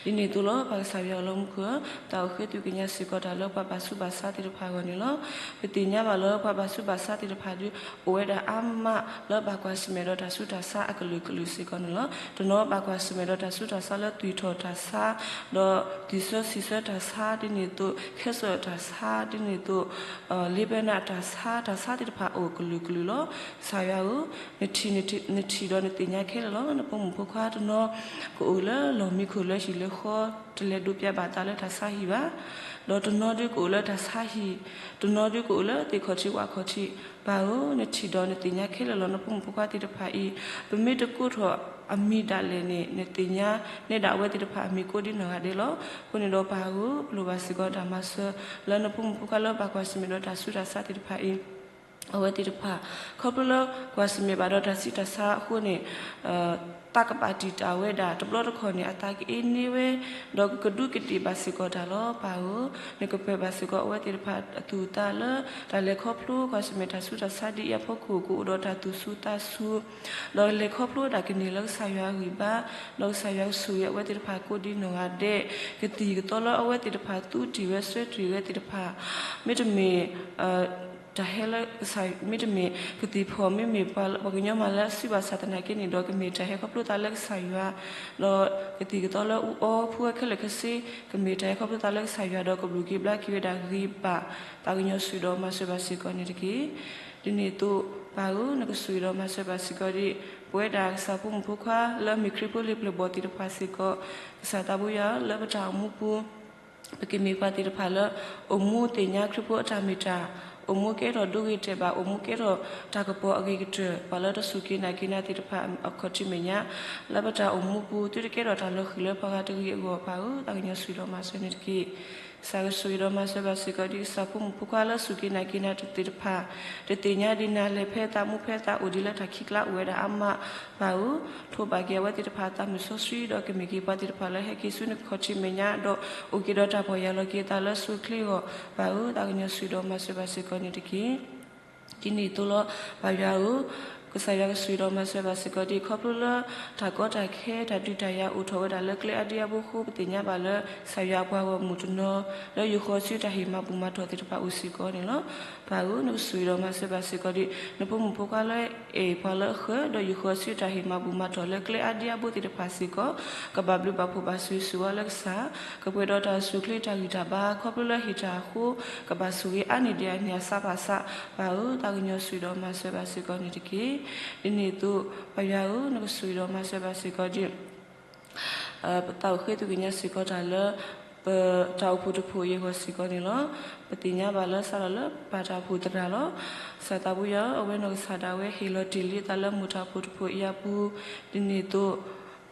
ဒ်န့ၣ်အသိးလီၤ ပၢ်ကစၢ်ယွၤလၢမူခိၣ်ဧၢ, သးအိၣ်ဃ့ၢ်သူၣ်က့ၤကညးစ့ၢ်ကီးတၢ်လၢပှၤဘၣ်ဆူးဘၣ်ဆါသ့ၣ်တဖၣ်အဂီၢ်န့ၣ်လီၤ. ပသ့ၣ်ညါဘၣ်လၢပှၤဘၣ်ဆူးဘၣ်ဆါသ့ၣ်တဖၣ်ဒီး အိၣ်ဝဲဒၣ်အါမးလၢဘၣ်ကွၢ်ဆၢၣ်မဲာ်ဒီးတၢ်ဆူးတၢ်ဆါအကလုာ်ကလုာ်စ့ၢ်ကီးန့ၣ်လီၤ. တနီၤဘၣ်ကွၢ်ဆၢၣ်မဲာ်ဒီးတၢ်ဆူးတၢ်ဆါလၢသွံၣ်ထီၣ်တၢ်ဆါ ဒီးသွံၣ်ဆၢဆံးဆၢတၢ်ဆါ ဒ်န့ၣ်အသိး ခဲစၢၣ်တၢ်ဆါ ဒ်န့ၣ်အသိး လ့ပဲနးတၢ်ဆါ တၢ်ဆါသ့ၣ်တဖၣ်အိၣ်ကလုာ်ကလုာ်လီၤ. ကစၢ်ယွၤဧၢ, နထံၣ်ဒီးနသ့ၣ်ညါခဲလၢာ်လီၤ. နဖိမုၣ်ဖိခွါတနီၤ ကအိၣ်လၢလီၢ်မံခိၣ်လၢဟံၣ်လၢဃီ တလဲၤဒိးပျးဘၣ်သးလၢတၢ်ဆါဟံၣ်ဘၣ်, ဒီးတနီၤဒုးကအိၣ်လၢတၢ်ဆါဟံၣ်, တနီၤဒုးကအိၣ်လၢသ့ၣ်ခီၣ်ထံးဝၣ်ခီၣ်ထံး, ပၢ်ဧၢ, နထံၣ်ဒီးနသ့ၣ်ညါခဲလၢာ်လီၤ. နဖိမုၣ်ဖိခွါသ့ၣ်တဖၣ်အံၤ ပမ့ၢ်တကိးထီၣ်အမံၤဒၣ်လဲာ်န့ၣ် နသ့ၣ်ညါနဲဒၣ်အဝဲသ့ၣ်တဖၣ်အမံၤကိးဒ်နီၢ်ဂၤဒဲးလီၤ. အဃိန့ၣ်ဒီးပၢ်ဧၢ, ပလိၣ်ဘၣ်စ့ၢ်ကီးတၢ်မၤစၢၤ လၢနဖိမုၣ်ဖိခွါလၢဘၣ်ကွၢ်ဆၢၣ်မဲာ်ဒီးတၢ်ဆူးတၢ်ဆါသ့ၣ်တဖၣ်အံၤ အဝဲသ့ၣ်တဖၣ် ခီဖျိလၢကွၢ်ဆၢၣ်မဲာ်ဘၣ်ဒီးတၢ်ဆူးတၢ်ဆါအဃိန့ၣ် သးကဘၣ်တံာ်တာ်ဝဲဒၣ် တဘျီတခီၣ်န့ၣ် အသးကအ့န့ဝဲ ဒီးကဒူးကဒ့ၣ်ဘၣ်စ့ၢ်ကီးတၢ်လီၤ. ပၢ်ဧၢ, နကပၢၤဘၣ်စ့ၢ်ကီးအဝဲသ့ၣ်တဖၣ်အသူၣ်အသးလၢ တၢ်လဲၤခီဖျိကွၢ်ဆၢၣ်မဲာ်တၢ်ဆူးတၢ်ဆါဒ်အံၤအဖီခိၣ် ကအိၣ်ဒီးတၢ်သူၣ်ဆူၣ်သးဆူၣ် ဒီးလဲၤခီဖျိဝဲဒၣ်ကန့ၢ်လၢကစၢ်ယွၤအဂံၢ်ဘါ, ဒီးကစၢ်ယွၤကဆိၣ်ဂ့ၤအဝဲသ့ၣ်တဖၣ်ကိးဒ်နီၢ်ဂၤဒဲး, ကသံၣ်ကသီလၢအဝဲသ့ၣ်တဖၣ်သူတံၢ်ဝဲဆၢတံၢ်ဝဲသ့ၣ်တဖၣ်, မ့တမ့ၢ် တၢ်ဟဲလၢကစၢ် မ့တမ့ၢ်ကသံၣ်ဖီၣ် မ့မ့ၢ်ပှၤကညီမးလၢအစုဘၣ်ဆၣ်သနာ်က့န့ၣ်ဒီး ကမ့ၢ်တၢ်ဟဲခီဖျိသးလၢကစၢ်ယွၤ, ဒီးကသံၣ်ကသီလၢအူအီဖှူဝဲခဲလၢာ်ခဲဆ့ ကမ့ၢ်တၢ်ဟဲခီဖျိသးလၢကစၢ်ယွၤ ဒီးကဘျုးက့ၤဘျါက့ၤဝဲဒၣ်ဂ့ၤဘၣ် သးကညီၤဆိၣ်ဒီးမၤစၢၤဘၣ်စ့ၢ်ကီးန့ၣ်တက့ၢ်. ဒ်န့ၣ်အသိး ပၢ်ဧၢ နကဆိၣ်ဂ့ၤဒီးမၤစၢၤဘၣ်စ့ၢ်ကီးဒ် ပဝဲဒၣ်ကစၢ်ဖိမုၣ်ဖိခွါလၢအမ့ၢ်ခရံာ်ဖိလံာ်ပျၢၤဘီၣ်သ့ၣ်တဖၣ်စ့ၢ်ကီး, ကစၢ်သးဘိယွၤလၢပတၢ်အိၣ်မူပူၤ ပကမ့ၢ်ပှၤသ့ၣ်တဖၣ်လၢ အိၣ်မူသ့ၣ်ညါခရံာ်ဖိအတၢ်မ့ၢ်တၢ်, အိၣ်မူကဲထီၣ်ဒိဂ့ၤတဲာ်ဘၣ်, အိၣ်မူကဲထီၣ်တၢ်ကပီၤအဂ့ၤကတၢၢ်, ပှၤလၢတစူၢ်က့ၤနာ်က့ၤနၤသ့ၣ်တဖၣ်အခီၣ်ထံးမဲာ်ညါ, လၢပတၢ်အိၣ်မူပူၤ သုတကဲထီၣ်တၢ်လီၤဃံၤလၢပှၤဂၤတဂ့ၤအဂီၢ် ပၢ်ဧၢ, သးကညီၤဆိၣ်ဒီးမၤစၢၤန့ၣ်တက့ၢ်. ကစၢ်ကဆိၣ်ဂ့ၤဒီးမၤစၢၤဘၣ်စ့ၢ်ကီးဒ်ကစၢ်ဖိမုၣ်ဖိခွါလၢစူၢ်က့ၤနာ်က့ၤနၤသ့ၣ်တဖၣ်, တသ့ၣ်ညါဒံးနၤလဲၣ်ဖဲသးမူဖဲသးအိၣ်ဒ်လၢတၢ်ခံးကျါအိၣ်ဝဲဒၣ်အါမးဘၣ်ဧိၤ, ထိးဘၣ်က့ၤအဝဲသ့ၣ်တဖၣ်အသးမုၢ်စီဆှံ ဒီးကမ့ၢ်က့ၤပှၤသ့ၣ်တဖၣ်လၢဟဲက့ၤဆူနခီၣ်ထံးမဲာ်ညါ ဒီးအိၣ်က့ၤဒီးတၢ်ပီၢ်ယၢ်လီၤက့ၤအသးလၢစိၤချ့အဂီၢ်ဘၣ်ဧိၤ, သးကညီၤဆိၣ်ဂ့ၤဒီးမၤစၢၤဘၣ်စ့ၢ်ကီးန့ၣ်တက့ၢ်. ဒ်န့ၣ်အသိးလီၤ. ပၢ်ယွၤဧၢ, ကစၢ်ယွၤကဆိၣ်ဂ့ၤဒီးမၤစၢၤဘၣ်စ့ၢ်ကီးဒ် ခီဖျိလၢတၢ်ကီတၢ်ခဲ တၢ်ဒုးတၢ်ယၤအိၣ်ထီၣ်ဝဲဒၣ်လၢကျဲအါဒံအါဘိအဃိ ပသ့ၣ်ညါဘၣ်လၢ ကစၢ်ယွၤအပှၤဂီၢ်မုၢ်တနီၤ လၢယိၤဃီၤဆူတၢ်ဟ့ၣ်မၤဘူၣ်မၤတီၢ်သ့ၣ်တဖၣ်အိၣ်စ့ၢ်ကီးန့ၣ်လီၤ. ပၢ်ဧၢ, နကဆိၣ်ဂ့ၤဒီးမၤစၢၤဘၣ်စ့ၢ်ကီးဒ် နဖိမုၣ်ဖိခွါလၢအဲၣ်ပှၤလၢအဃၢၤ ဒီးယိၤဃီၤဆူတၢ်ဟ့ၣ်မၤဘူၣ်မၤတီၢ်လၢကျဲအါဒံအါဘိသ့ၣ်တဖၣ်စ့ၢ်ကီး ကဘၣ်ဘျုးဘၣ်ဖှိၣ်ဘၣ်ဆိၣ်ဂ့ၤဆိၣ်ဝါလၢကစၢ် ကပှဲၤဒီးတၢ်အိၣ်ဆူၣ်အိၣ်ချ့တၢ်ဂံၢ်တၢ်ဘါ ခီဖျိလၢဟ့ၣ်တၢ်အဃိ ကဘၣ်ဆိၣ်ဂ့ၤအါန့ၢ်ဒံးအန့ၣ်အစးဘၣ်ဆး, ပၢ်ဧၢ, သးကညီၤဆိၣ်ဂ့ၤဒီးမၤစၢၤဘၣ်စ့ၢ်ကီးန့ၣ်တက့ၢ်. ဒ်န့ၣ်အသိး ပၢ်ယွၤဧၢ, နကဆိၣ်ဂ့ၤဒီးမၤစၢၤဘၣ်စ့ၢ်ကီးဒ် ပသးအိၣ်ဃ့သုးကညးစ့ၢ်ကီးတၢ်လၢ ပတၢ်အိၣ်ဖှိၣ်တဖှိၣ်အံၤအဂီၢ်စ့ၢ်ကီးန့ၣ်လီၤ. ပသ့ၣ်ညါဘၣ်လၢစးထီၣ်လၢပၢ်တၢ်အိၣ်ဖှိၣ်သရၣ်လီၤ. ကစၢ်သးပူၤယွၤဧၢ, အဝဲနီၢ်ကစၢ်ဒၣ်ဝဲဟ့ၣ်လီၤတ့ၢ်လံအသးလၢမိၢ်တၢ်အိၣ်ဖှိၣ်တဖှိၣ်အံၤအပူၤ, ဒ်န့ၣ်အသိး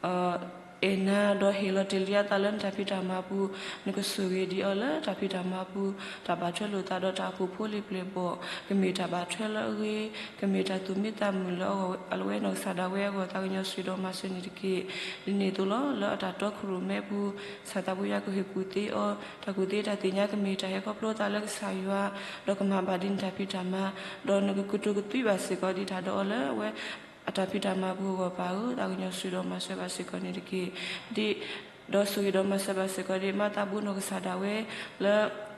အဲၣ်နၤဒီးဟ့ၣ်လီၤတ့ၢ်လံအသးလၢနတၢ်ဖံးတၢ်မၤပူၤ, နကဆိၣ်ဂ့ၤဒံးအီၤလၢတၢ်ဖံးတၢ်မၤပူၤ, တၢ်ဘၣ်ထွဲလိာ်သးဒီးတၢ်အိၣ်ဖှိၣ်ဖိလံၤပျဲၢ်ဘီၣ်, ကမ့ၢ်တၢ်ဘၣ်ထွဲလၢအဂ့ၤ, ကမ့ၢ်တၢ်သူၣ်မံသးမုာ်လၢအဂီၢ် အဝဲနီၢ်ကစၢ်ဒၣ်ဝဲအဂီၢ် သးကညီၤဆိၣ်ဂ့ၤဒီးမၤစၢၤန့ၣ်တက့ၢ်. ဒ်န့ၣ်အသိးလီၤ. လၢအတၢ်တီခိၣ်ရိၣ်မဲအပူၤ ကစၢ်သးပူၤယွၤကဟ့ၣ်ကူၣ်သ့အီၤ, တၢ်ကူၣ်သ့တၢ်သ့ၣ်ညါကမ့ၢ်တၢ်ဟဲခီဖျိသးလၢကစၢ်ယွၤ, ဒီးကမၤဘၣ်ဒ်နတၢ်ဖံးတၢ်မၤ, ဒီးနကကတိၤကသွံဘၣ်စ့ၢ်ကီးဒံးတၢ်ဒီးအီၤလၢအဝဲ အတၢ်ဖံးတၢ်မၤပူၤအဂီၢ် ပၢ်ဧၢ, သးကညီၤဆိၣ်ဂ့ၤဒီးမၤစၢၤဘၣ်စ့ၢ်ကီးန့ၣ်တက့ၢ်. ဒ် ဒီးဆိၣ်ဂ့ၤဒီးမၤစၢၤဘၣ်စ့ၢ်ကီးဒ် မၤသးဘိနီၢ်ကစၢ်ဒၣ်ဝဲ လၢ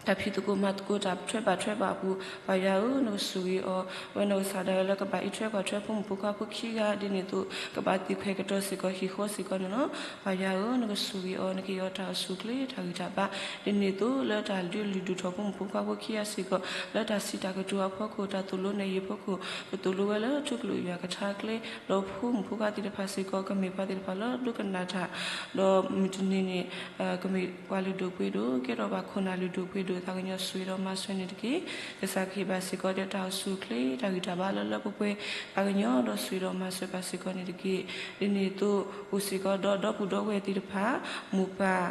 တၢ်ဖံးသကိးမၤသကိးတၢ်ထွဲဘၣ်ထွဲဘၣ်အပူၤ ပၢ်ယွၤဧၢ, နကဆိၣ်ဂ့ၤအီၤ, အဝဲနီၢ်ကစၢ်ဒၣ်ဝဲလၢကဘၣ်အံးထွဲကွၢ်ထွဲဖိမုၣ်ဖိခွါဖိခံဂၤ ဒ်န့ၣ်အသိး ကဘၣ်သံၣ်ခွဲးကတီၤစ့ၢ်ကီးဟံၣ်ဃီစ့ၢ်ကီးန့ၣ်လီၤ. ပၢ်ယွၤဧၢ, နကဆိၣ်ဂ့ၤအီၤ, နကဟ့ၣ်အီၤတၢ်အိၣ်ဆူၣ်အိၣ်ချ့တၢ်ဂံၢ်တၢ်ဘါ, ဒ်န့ၣ်အသိးလၢတၢ်ဒုးလုၢ်ဒိၣ်ထီၣ်ဖိမုၣ်ဖိခွါဖိခံဂၤစ့ၢ်ကီး လၢတၢ်စံးတၢ်ကတိၤအဖီခိၣ် တၢ်သိၣ်လိနဲၣ်ယုာ်အဖီခိၣ် ကသိၣ်လိဝဲလၢထူကလုာ်ယွၤကထါကျဲ ဒီးဖိမုၣ်ဖိခွါသ့ၣ်တဖၣ်စ့ၢ်ကီး ကမ့ၢ်ပှၤသ့ၣ်တဖၣ်လၢဒိကနၣ်တၢ်, ဒီးမုၢ်တနံၤန့ၣ် ကမ့ၢ်ပှၤလုၢ်ဒိၣ်ပှ့ၤဒိၣ် ကဲထီၣ်ဘၣ်ခိၣ်နၢ်လုၢ်ဒိၣ်ပှ့ၤဒိၣ် သးကညီၤဆိၣ်ဂ့ၤဒီးမၤစၢၤန့ၣ်တက့ၢ်. ကစၢ်ကဟ့ၣ်ဘၣ်စ့ၢ်ကီးဒီးတၢ်အိၣ်ဆူၣ်အိၣ်ချ့ တၢ်ဂံၢ်တၢ်ဘါလၢလၢပှဲၤပှဲၤ သးကညီၤဒီးဆိၣ်ဂ့ၤဒီးမၤစၢၤဘၣ်စ့ၢ်ကီးန့ၣ်တက့ၢ်. ဒ်န့ၣ်အသိး အိၣ်စ့ၢ်ကီးဒီးဒီပုၢ်ဒီဝဲၢ်သ့ၣ်တဖၣ် မိၢ်ပၢ်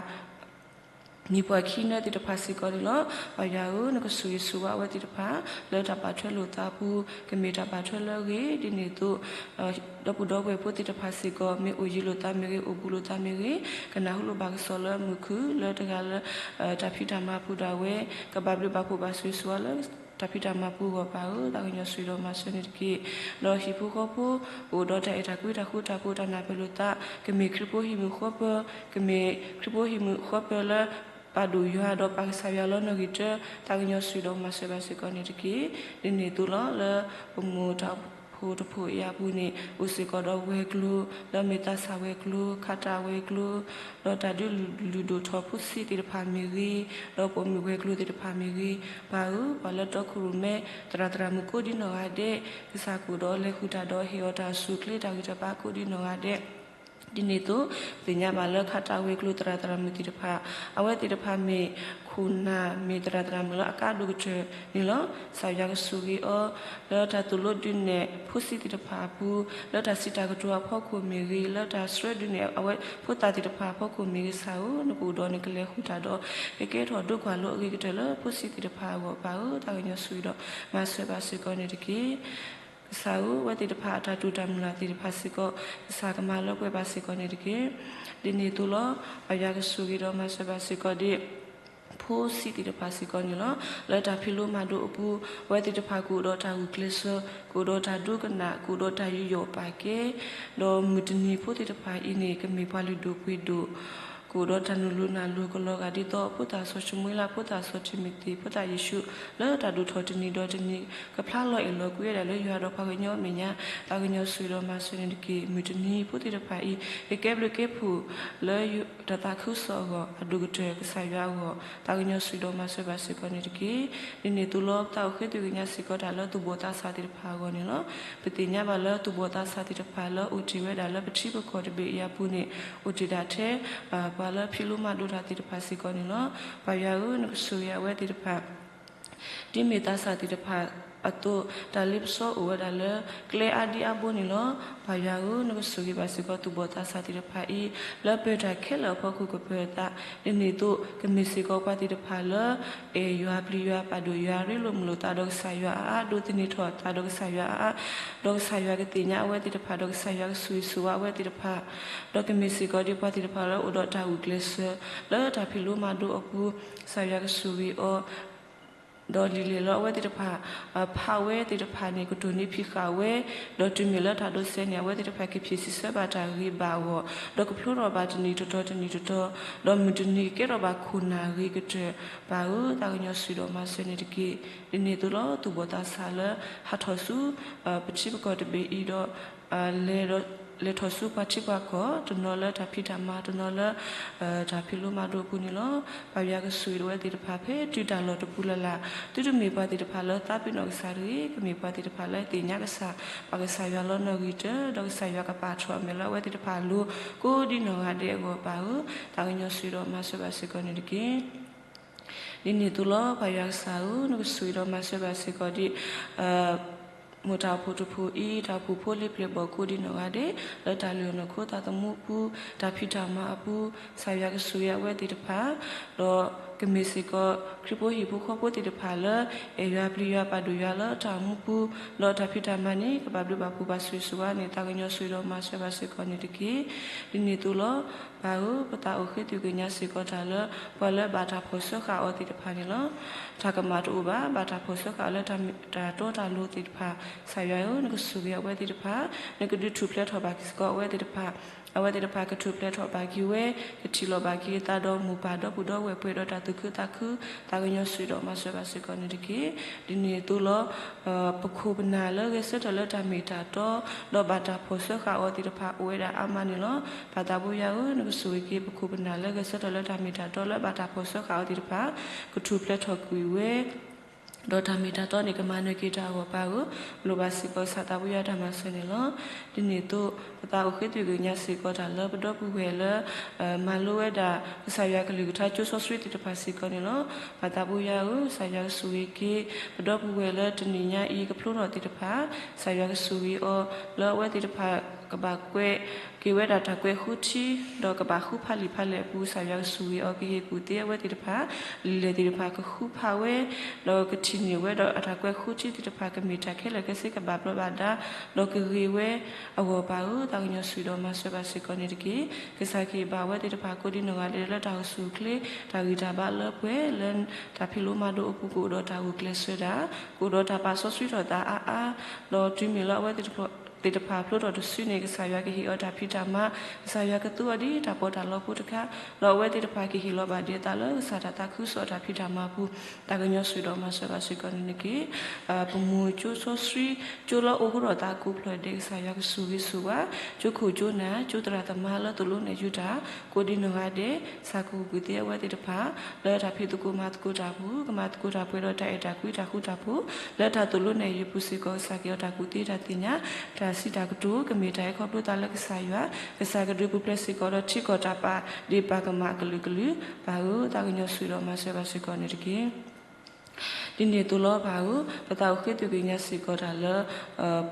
မံၤပှၢ်ခံနၢသ့ၣ်တဖၣ်စ့ၢ်ကီးန့ၣ်လီၤ. ပၢ်ယွၤဧၢ, နကဆိၣ်ဂ့ၤဆိၣ်ဝါအဝဲသ့ၣ်တဖၣ် လၢတၢ်ဘၣ်ထွဲလိာ်သးအပူၤ ကမ့ၢ်တၢ်ဘၣ်ထွဲလၢအဂ့ၤ ဒ်န့ၣ်အသိး ဒီပုၢ်ဒီဝဲၢ်ဖိသ့ၣ်တဖၣ်စ့ၢ်ကီး မ့ၢ်အိၣ်ယံၤလိာ်သးမ့ၢ်ဂ့ၤ အိၣ်ဘူးလိာ်သးမ့ၢ်ဂ့ၤ ကနၢ်ဟူလိာ်ဘၣ်ကစီၣ်လၢမုၢ်ခုၣ် လၢတဂၤလၢ တၢ်ဖံးတၢ်မၤပူၤဒၣ်ဝဲ ကဘၣ်ဘျုးဘၣ်ဖှိၣ်ဘၣ်ဆိၣ်ဂ့ၤဆိၣ်ဝါလၢ တၢ်ဖံးတၢ်မၤပူၤအဂီၢ် ပၢ်ဧၢ, သးကညီၤဆိၣ်ဂ့ၤဒီးမၤစၢၤန့ၣ်တက့ၢ်. ဒီးဟံၣ်ဖိဃီဖိ ကအိၣ်ဒီးတၢ်အဲၣ်တၢ်ကွံတၢ်ဃူတၢ်ဖိးတၢ်နၢ်ပၢၢ်လိာ်သး ကမ့ၢ်ခရံာ်ဖိဟံၣ်မုၣ်ဃီပၢၤ ကမ့ၢ်ခရံာ်ဖိဟံၣ်မုၣ်ဃီပၢၤလၢ ပာ်ဒိၣ်ယွၤဒီးပာ်ကစၢ်ယွၤလီၤနဂ့ၤတၢၢ် သးကညီၤဆိၣ်ဂ့ၤဒီးမၤစၢၤဘၣ်စ့ၢ်ကီးန့ၣ်တက့ၢ်. ဒ်န့ၣ်အသိးလီၤ. လၢပမိၢ်တၢ်အိၣ်ဖှိၣ်တဖှိၣ်အံၤအပူၤန့ၣ် အိၣ်စ့ၢ်ကီးဒီးဝဲၤကျိၤ လၢအမ့ၢ်သးစၢ်ဝဲၤကျိၤ ခးတၢ်ဝဲၤကျိၤ ဒီးတၢ်ဒုးလုၢ်ဒိၣ်ထီၣ်ဖိဆံးသ့ၣ်တဖၣ်မ့ၢ်ဂ့ၤ ဒီးပိာ်မုၣ်ဝဲၤကျိၤသ့ၣ်တဖၣ်မ့ၢ်ဂ့ၤ ပၢ်ဧၢ, ပှၤလၢတီခိၣ်ရိၣ်မဲ သရၣ်သရၣ်မုၣ်ကိးဒံနီၢ်ဂၤဒဲး ကစၢ်ကအိၣ်ဒီးလဲၤဃုာ်တၢ်ဒီးဟ့ၣ်အီၤတၢ်အိၣ်ဆူၣ်အိၣ်ချ့တၢ်ဂံၢ်တၢ်ဘါကိးဒံနီၢ်ဂၤဒဲး ဒ်န့ၣ်အသိး သ့ၣ်ညါဘၣ်လၢခးတၢ်ဝဲၤကျိၤသရၣ်သရၣ်မုၣ်သ့ၣ်တဖၣ် အဝဲသ့ၣ်တဖၣ်မ့ၢ်ခိၣ်နၢ် မ့ၢ်သရၣ်သရၣ်မုၣ်လၢအကါဒိၣ်ကတၢၢ်န့ၣ်လီၤ. ကစၢ်ယွၤကဆိၣ်ဂ့ၤအီၤ လၢတၢ်သိၣ်လိဒုးနဲၣ်ဖိဆံးသ့ၣ်တဖၣ်အပူၤ လၢတၢ်စံးတၢ်ကတိၤအဖီခိၣ်မ့ၢ်ဂ့ၤ လၢတၢ်ဆှၢဒုးနဲၣ်အဝဲဖိသၣ်သ့ၣ်တဖၣ်အဖီခိၣ်မ့ၢ်ဂ့ၤ ကစၢ်ဧၢ, နကအိၣ်ဒီးနကလဲၤဃုာ်တၢ်ဒီး ကကဲထီၣ်ဒိကွၢ်လိအဂ့ၤကတၢၢ်လၢဖိဆံးသ့ၣ်တဖၣ်အဂီၢ် ပၢ်ဧၢ, သးကညီၤဆိၣ်ဂ့ၤဒီးမၤစၢၤဘၣ်စ့ၢ်ကီးန့ၣ်တက့ၢ်. ကစၢ်ဧၢ, အဝဲသ့ၣ်တဖၣ်အတၢ်တိာ်တၢ်မုၢ်လၢ်သ့ၣ်တဖၣ်စ့ၢ်ကီး ကစၢ်ကမၤလၢပှဲၤဘၣ်စ့ၢ်ကီးန့ၣ်တက့ၢ်. ဒ်န့ၣ်အသိးလီၤ. ပၢ်ယွၤကဆိၣ်ဂ့ၤဒီးမၤစၢၤဘၣ်စ့ၢ်ကီးဒ် ဖိဆံးသ့ၣ်တဖၣ်စ့ၢ်ကီးန့ၣ်လီၤ. လၢတၢ်ဖံးလိမၤဒိးအပူၤ အဝဲသ့ၣ်တဖၣ်ကအိၣ်ဒီးတၢ်ဂုာ်ကျဲးစၢး, ကအိၣ်ဒီးတၢ်ဒိကနၣ်, ကအိၣ်ဒီးတၢ်ယူးယီၣ်ပာ်ကဲ, ဒီးမုၢ်တနံၤဖိသ့ၣ်တဖၣ်အံၤန့ၣ် ကမ့ၢ်ပှၤလုၢ်ဒိၣ်ပှ့ၤဒိၣ် ကအိၣ်ဒီးတၢ်နုာ်လီၤနုာ်လီၤကလီၤဂာ်ဒ်သိး ဖိသၣ်စီၤၡမူၤအ့လး, ဖိသၣ်စီၤတံၤမသ့း, ဖိသၣ်ယ့ၣ်ၡူး လၢတၢ်ဒိၣ်ထီၣ်တနံၤဒီးတနံၤ ကဖျါလီၤအဲၣ်လီၤကွံဝဲဒၣ်လၢယွၤဒီးပှၤကညီအမဲာ်ညါ, သးကညီၤဆိၣ်ဂ့ၤဒီးမၤစၢၤန့ၣ်တက့ၢ်. မုၢ်တနံၤဖိသ့ၣ်တဖၣ်အံၤ ကကဲဘျုးကဲဖှိၣ်လၢတၢ်သးခုကစီၣ်အဂီၢ် အဒိၣ်ကတၢၢ်ကစၢ်ယွၤအဂီၢ် သးကညီၤဆိၣ်ဂ့ၤဒီးမၤစၢၤဘၣ်စ့ၢ်ကီးန့ၣ်တက့ၢ်. ဒ်န့ၣ်အသိးလီၤ. ပသးအိၣ်ဃ့သုးကညးစ့ၢ်ကီးတၢ်လၢသူၣ်ဘီၣ်သးစၢ်သ့ၣ်တဖၣ်အဂီၢ်န့ၣ်လီၤ. ပသ့ၣ်ညါဘၣ်လၢသူၣ်ဘီၣ်သးစၢ်သ့ၣ်တဖၣ်လၢအိၣ်တ့ၢ်ဝဲဒၣ်လၢပထံပကီၢ်တဘ့ၣ်အံၤအပူၤန့ၣ် အိၣ်တ့ၢ်ဒၣ်ထဲ ပှၤလၢဖံးလိမၤဒိးတၢ်သ့ၣ်တဖၣ်စ့ၢ်ကီးန့ၣ်လီၤ. ပၢ်ယွၤဧၢ, နကဆိၣ်ဂ့ၤအဝဲသ့ၣ်တဖၣ် ဒ်မ့ၢ်သးစၢ်သ့ၣ်တဖၣ် အသိး တၢ်လ့ပစီအိၣ်ဝဲဒၣ်လၢ ကျဲအါဒံအါဘိန့ၣ်လီၤ. ပၢ်ယွၤဧၢ, နကဆိၣ်ဂ့ၤဘၣ်စ့ၢ်ကီးသူၣ်ဘီၣ်သးစၢ်သ့ၣ်တဖၣ်အံၤ လၢပၢၤတၢ်ခဲလၢာ်အဖီခိၣ်ကပၢၤအသး, ဒ်န့ၣ်အသိး ကမ့ၢ်စ့ၢ်ကီးပှၤသ့ၣ်တဖၣ်လၢ အဲၣ်ယွၤပျံၤယွၤပာ်ဒိၣ်ယွၤ ရ့လိာ်မုာ်လိာ်သးဒီးကစၢ်ယွၤအါအါ, ဒိးသန့ၤထီၣ်အသးဒီးကစၢ်ယွၤအါအါ, ဒီးကစၢ်ယွၤကသ့ၣ်ညါအဝဲသ့ၣ်တဖၣ် ဒီးကစၢ်ယွၤကဆိၣ်ဂ့ၤဆိၣ်ဝါအဝဲသ့ၣ်တဖၣ်, ဒီးကမ့ၢ်စ့ၢ်ကီးဒ်ပှၤသ့ၣ်တဖၣ်လၢအိၣ်ဒီးတၢ်ဂုာ်ကျဲးစၢး လၢတၢ်ဖံးလိမၤဒိးအပူၤ, ကစၢ်ယွၤကဆိၣ်ဂ့ၤအီၤ ဒီးလံာ်လဲၢ်လၢအဝဲသ့ၣ်တဖၣ် ဖးဝဲသ့ၣ်တဖၣ်န့ၣ် ကတိၢ်နီၣ်ဖံးဃာ်ဝဲ, ဒီးတုၤမ့ၢ်လၢတၢ်ဒိးစဲးန့ၣ် အဝဲသ့ၣ်တဖၣ်ကဖျံးဆံးဆၢဘၣ်တၢ်ဂ့ၤဘၣ်အဂီၢ်, ဒီးကဖျိထီၣ်ဘၣ်တနံၤတတီၤတနံၤတတီၤ, ဒီးမုၢ်တနံၤကကဲထီၣ်ဘၣ်ခိၣ်နၢ်ဂ့ၤကတၢၢ်, ပၢ်ဧၢ, သးကညီၤဆိၣ်ဂ့ၤဒီးမၤစၢၤန့ၣ်တက့ၢ်. ဒ်န့ၣ်အသိးလီၤ. သူၣ်ဘီၣ်သးစၢ်လၢ ဟးထီၣ်ဆူ ပထံပကီၢ်တဘ့ၣ်အံၤဒီး လဲၤထီၣ်ဆူပှၤထံပှၤကီၢ် တနီၤလၢတၢ်ဖံးတၢ်မၤ တနီၤလၢ တၢ်ဖံးလိမၤဒိးအပူၤန့ၣ်လီၤ. ပၢ်ယွၤကဆိၣ်ဂ့ၤဒီးအဝဲသ့ၣ်တဖၣ် ဖဲတုၤတၢ်လီၢ်တပူၤလၢ်လၢ်, သုတမ့ၢ်ပှၤသ့ၣ်တဖၣ်လၢသးပ့ၤနီၣ်ကစၢ်တဂ့ၤ, ကမ့ၢ်ပှၤသ့ၣ်တဖၣ်လၢသ့ၣ်ညါကစၢ်, ပၢ်ကစၢ်ယွၤလီၤနီၣ်ဂံၢ်တၢၢ်, ဒီးကစၢ်ယွၤကပာ်ထီၣ်အမဲာ်လၢအဝဲသ့ၣ်တဖၣ်အလိၤ ကိးဒ်နီၢ်ဂၤဒဲးအဂီၢ်, ပၢ်ဧၢ, သးကညီၤဆိၣ်ဂ့ၤဒီးမၤစၢၤဘၣ်စ့ၢ်ကီးန့ၣ်တက့ၢ်. ဒ်န့ၣ်အသိးလီၤ. ပၢ်ယွၤကစၢ်ဧၢ, နကဆိၣ်ဂ့ၤဒီးမၤစၢၤဘၣ်စ့ၢ်ကီးဒ် မိၢ်တၢ်အိၣ်ဖှိၣ်တဖှိၣ်အံၤ တၢ်အိၣ်ဖှိၣ်ဖိလံၤပျဲၢ်ဘီၣ်ကိးဒ်နီၢ်ဂၤဒဲး လၢတၢ်လုၢ်အီၣ်နီၢ်ခိသးသမူအပူၤ, တၢ်ဖံးတၢ်မၤအပူၤ, ကစၢ်ယွၤကဆိၣ်ဂ့ၤအဝဲသ့ၣ်တဖၣ်, ဒီးကမ့ၢ်စ့ၢ်ကီး ခရံာ်ဖိဟံၣ်ဖိဃီဖိသ့ၣ်တဖၣ်လၢ အဲၣ်ယွၤပျံၤယွၤပာ်ဒိၣ်ယွၤလၢတၢ်မူပူၤ, ဒီးတၢ်ဖံးတၢ်မၤန့ၣ် ကဘၣ်ဘျုးဘၣ်ဖှိၣ်ဘၣ်ဆိၣ်ဂ့ၤဆိၣ်ဝါန့ၣ် သးကညီၤဆိၣ်ဂ့ၤဒီးမၤစၢၤဘၣ်စ့ၢ်ကီးန့ၣ်တက့ၢ်. ဒ်န့ၣ်အသိးလီၤ. ပၢ်ဧၢ, ပသးအိၣ်ဃ့သုးကညးစ့ၢ်ကီးတၢ်လၢ ပှၤလၢဘၣ်တၢ်ဖီၣ်စၢဃာ်အီၤသ့ၣ်တဖၣ်န့ၣ်လီၤ. တၢ်ကမၣ်တအိၣ်ဘၣ်, ဘၣ်တၢ်ဖီၣ်စၢဃာ်အီၤလၢတၢ်တီတၢ်လိၤသ့ၣ်တဖၣ်, ကစၢ်ယွၤဧၢ, နကဆိၣ်ဂ့ၤအဝဲသ့ၣ်တဖၣ်, နကဒုးထူၣ်ဖျဲးထီၣ်ဘၣ်စ့ၢ်ကီးအဝဲသ့ၣ်တဖၣ်, အဝဲသ့ၣ်တဖၣ်ကထူၣ်ဖျဲးထီၣ်ဘၣ်က့ၤဝဲ, ကထံၣ်လိာ်ဘၣ်က့ၤအသးဒီးမိၢ်ပၢ်ဒီပုၢ်ဒီဝဲၢ်ပှဲၤဒီးတၢ်သူၣ်ခုသးခု, သးကညီၤဆိၣ်ဂ့ၤဒီးမၤစၢၤဘၣ်စ့ၢ်ကီးန့ၣ်တက့ၢ်. ဒ်န့ၣ်အသိးလီၤ. ပခိၣ်ပနၢ်လၢဂဲၤဆၢထၢၣ်လၢတၢ်မ့ၢ်တၢ်တီ ဒီးဘၣ်တၢ်ဖီၣ်စၢဃာ်အီၤသ့ၣ်တဖၣ်အိၣ်ဝဲဒၣ်အါမးန့ၣ်လီၤ. ပၢ်သးဘိယွၤဧၢ, နကဆိၣ်ဂ့ၤက့ၤ ပခိၣ်ပနၢ်လၢဂဲၤဆၢထၢၣ်လၢတၢ်မ့ၢ်တၢ်တီလၢဘၣ်တၢ်ဖီၣ်စၢဃာ်အီၤသ့ၣ်တဖၣ် ကထူၣ်ဖျဲးထီၣ်ကွံာ်ဝဲ, ဒီးတၢ်မ့ၢ်တၢ်တီန့ၣ် ကမၤနၢၤက့ၤတၢ်အဂီၢ် ပၢ်ဧၢ, လိၣ်ဘၣ်စ့ၢ်ကီးကစၢ်သးဘိယွၤတၢ်မၤစၢၤန့ၣ်လီၤ. ဒ်န့ၣ်အသိး ပသးအိၣ်ဃ့သုးကညးစ့ၢ်ကီးတၢ်လၢပဒီပုၢ်ဝဲၢ်လၢ မၤလိဝဲဒၣ် ကစၢ်ယွၤကလုၢ်ကထါကၠိစီဆှံသ့ၣ်တဖၣ်စ့ၢ်ကီးန့ၣ်လီၤ. ပၢ်သးဘိယွၤဧၢ, ကစၢ်ယွၤကဆိၣ်ဂ့ၤက့ၤ ပဒီပုၢ်ဝဲၢ်လၢတနံၤညါအံၤကဖျိထီၣ်သ့ၣ်တဖၣ်, ကစၢ်ယွၤကဆိၣ်ဂ့ၤအီၤ လၢအဝဲသ့ၣ်တဖၣ်ကဘၣ်ကွဲးက့ၤဝဲဒၣ်တၢ်ကွဲးဃုထံ ဒီးကဘၣ်ဃုဖးလံာ်ဖးလဲၢ်အပူၤ, ကစၢ်ယွၤကဆိၣ်ဂ့ၤအီၤကဟ့ၣ်ကူၣ်သ့အဝဲသ့ၣ်တဖၣ်, လံာ်လဲၢ်သ့ၣ်တဖၣ်ကဃုဖးဝဲ ဒီးကထံၣ်န့ၢ်ဝဲဒီးအတၢ်ကွဲးဃုထံသ့ၣ်တဖၣ် ကမ့ၢ်တၢ်ခဲလၢာ်ခဲဆ့ကဘၣ်ဘျီးဘၣ်ဒါ ဒီးကဂ့ၤဝဲအဂီၢ် ပၢ်ဧၢ, သးကညီၤဆိၣ်ဂ့ၤဒီးမၤစၢၤဘၣ်စ့ၢ်ကီးန့ၣ်တက့ၢ်. ကစၢ်ကဟ့ၣ်ဘၣ်အဝဲသ့ၣ်တဖၣ်ကိးဒ်နီၢ်ဂၤဒဲးလၢတၢ်အိၣ်ဆူၣ်အိၣ်ချ့ တၢ်ဂံၢ်တၢ်ဘါလၢပှဲၤ လၢတၢ်ဖံးလိမၤဒိးအပူၤ ကအိၣ်ဒီးတၢ်ဂုာ်ကျဲးစၢးတၢ်, ကအိၣ်ဒီးတၢ်ပာ်စီဆှံထီၣ်သးအါအါ, ဒီးတုၤမ့ၢ်လၢအဝဲသ့ၣ်တဖၣ် သ့ၣ်တဖၣ်ဖျိထီၣ်တစုန့ၣ် ကစၢ်ယွၤကဟ့ၣ်အီၤတၢ်ဖံးတၢ်မၤ, ကစၢ်ယွၤကသူအီၤဒ်တၢ်ပီးတၢ်လီဖိတခါ, ဒီးအဝဲသ့ၣ်တဖၣ်ကဟ့ၣ်လီၤဘၣ်ဒ်အသးလၢကစၢ်တၢ်သးခုကစီၣ်အတၢ်ဖံးတၢ်မၤအပူၤ, သးကညီၤဆိၣ်ဂ့ၤဒီးမၤစၢၤဘၣ်စ့ၢ်ကီးန့ၣ်တက့ၢ်. ပမိၢ်ကၠိစီဆှံ ကၠိလၢအိၣ်ဃုာ်ဒီးသးကိးဖျၢၣ်ဒဲး ကစၢ်ယွၤကဆိၣ်ဂ့ၤဆိၣ်ဝါ, ကၠိခိၣ်ကၠိနၢ် ကၠိသရၣ်သမါလၢသိၣ်လိနဲၣ်ယုၢ်တၢ် ကိးဒ်နီၢ်ဂၤဒဲး ကစၢ်ကဟ့ၣ်ကူၣ်သ့အဝဲသ့ၣ်တဖၣ် လၢတၢ်ဖံးသကိးမၤသကိးတၢ်အပူၤ, ကမၤသကိးတၢ်ပှဲၤဒီးတၢ်အဲၣ်တၢ်ကွံတၢ်ဃူတၢ်ဖိး, လၢတၢ်သိၣ်လိနဲၣ်ယုၢ်ပူၤစ့ၢ်ကီး ကစၢ်ကဟ့ၣ်အီၤတၢ်ကူၣ်သ့တၢ်သ့ၣ်ညါ, တၢ်စံးတၢ်ကတိၤ ကမ့ၢ်တၢ်အဲၣ်ခီဖျိသးလၢကစၢ်ယွၤ, ကစၢ်ကဒုးပူၤဖျဲးစ့ၢ်ကီးဒီးထံကီၢ်တၢ်ပာ်ဒ့ၣ်ပာ်ကမၣ်အကလုာ်ကလုာ်, ပၢ်ဧၢ, သးကညီၤဆိၣ်ဂ့ၤဒီးမၤစၢၤဘၣ်စ့ၢ်ကီးန့ၣ်တက့ၢ်. ဒ်န့ၣ်အသိးလီၤ ပၢ်ဧၢ, ပသးအိၣ်ဃ့သုးက့ၤညါစ့ၢ်ကီးတၢ်လၢ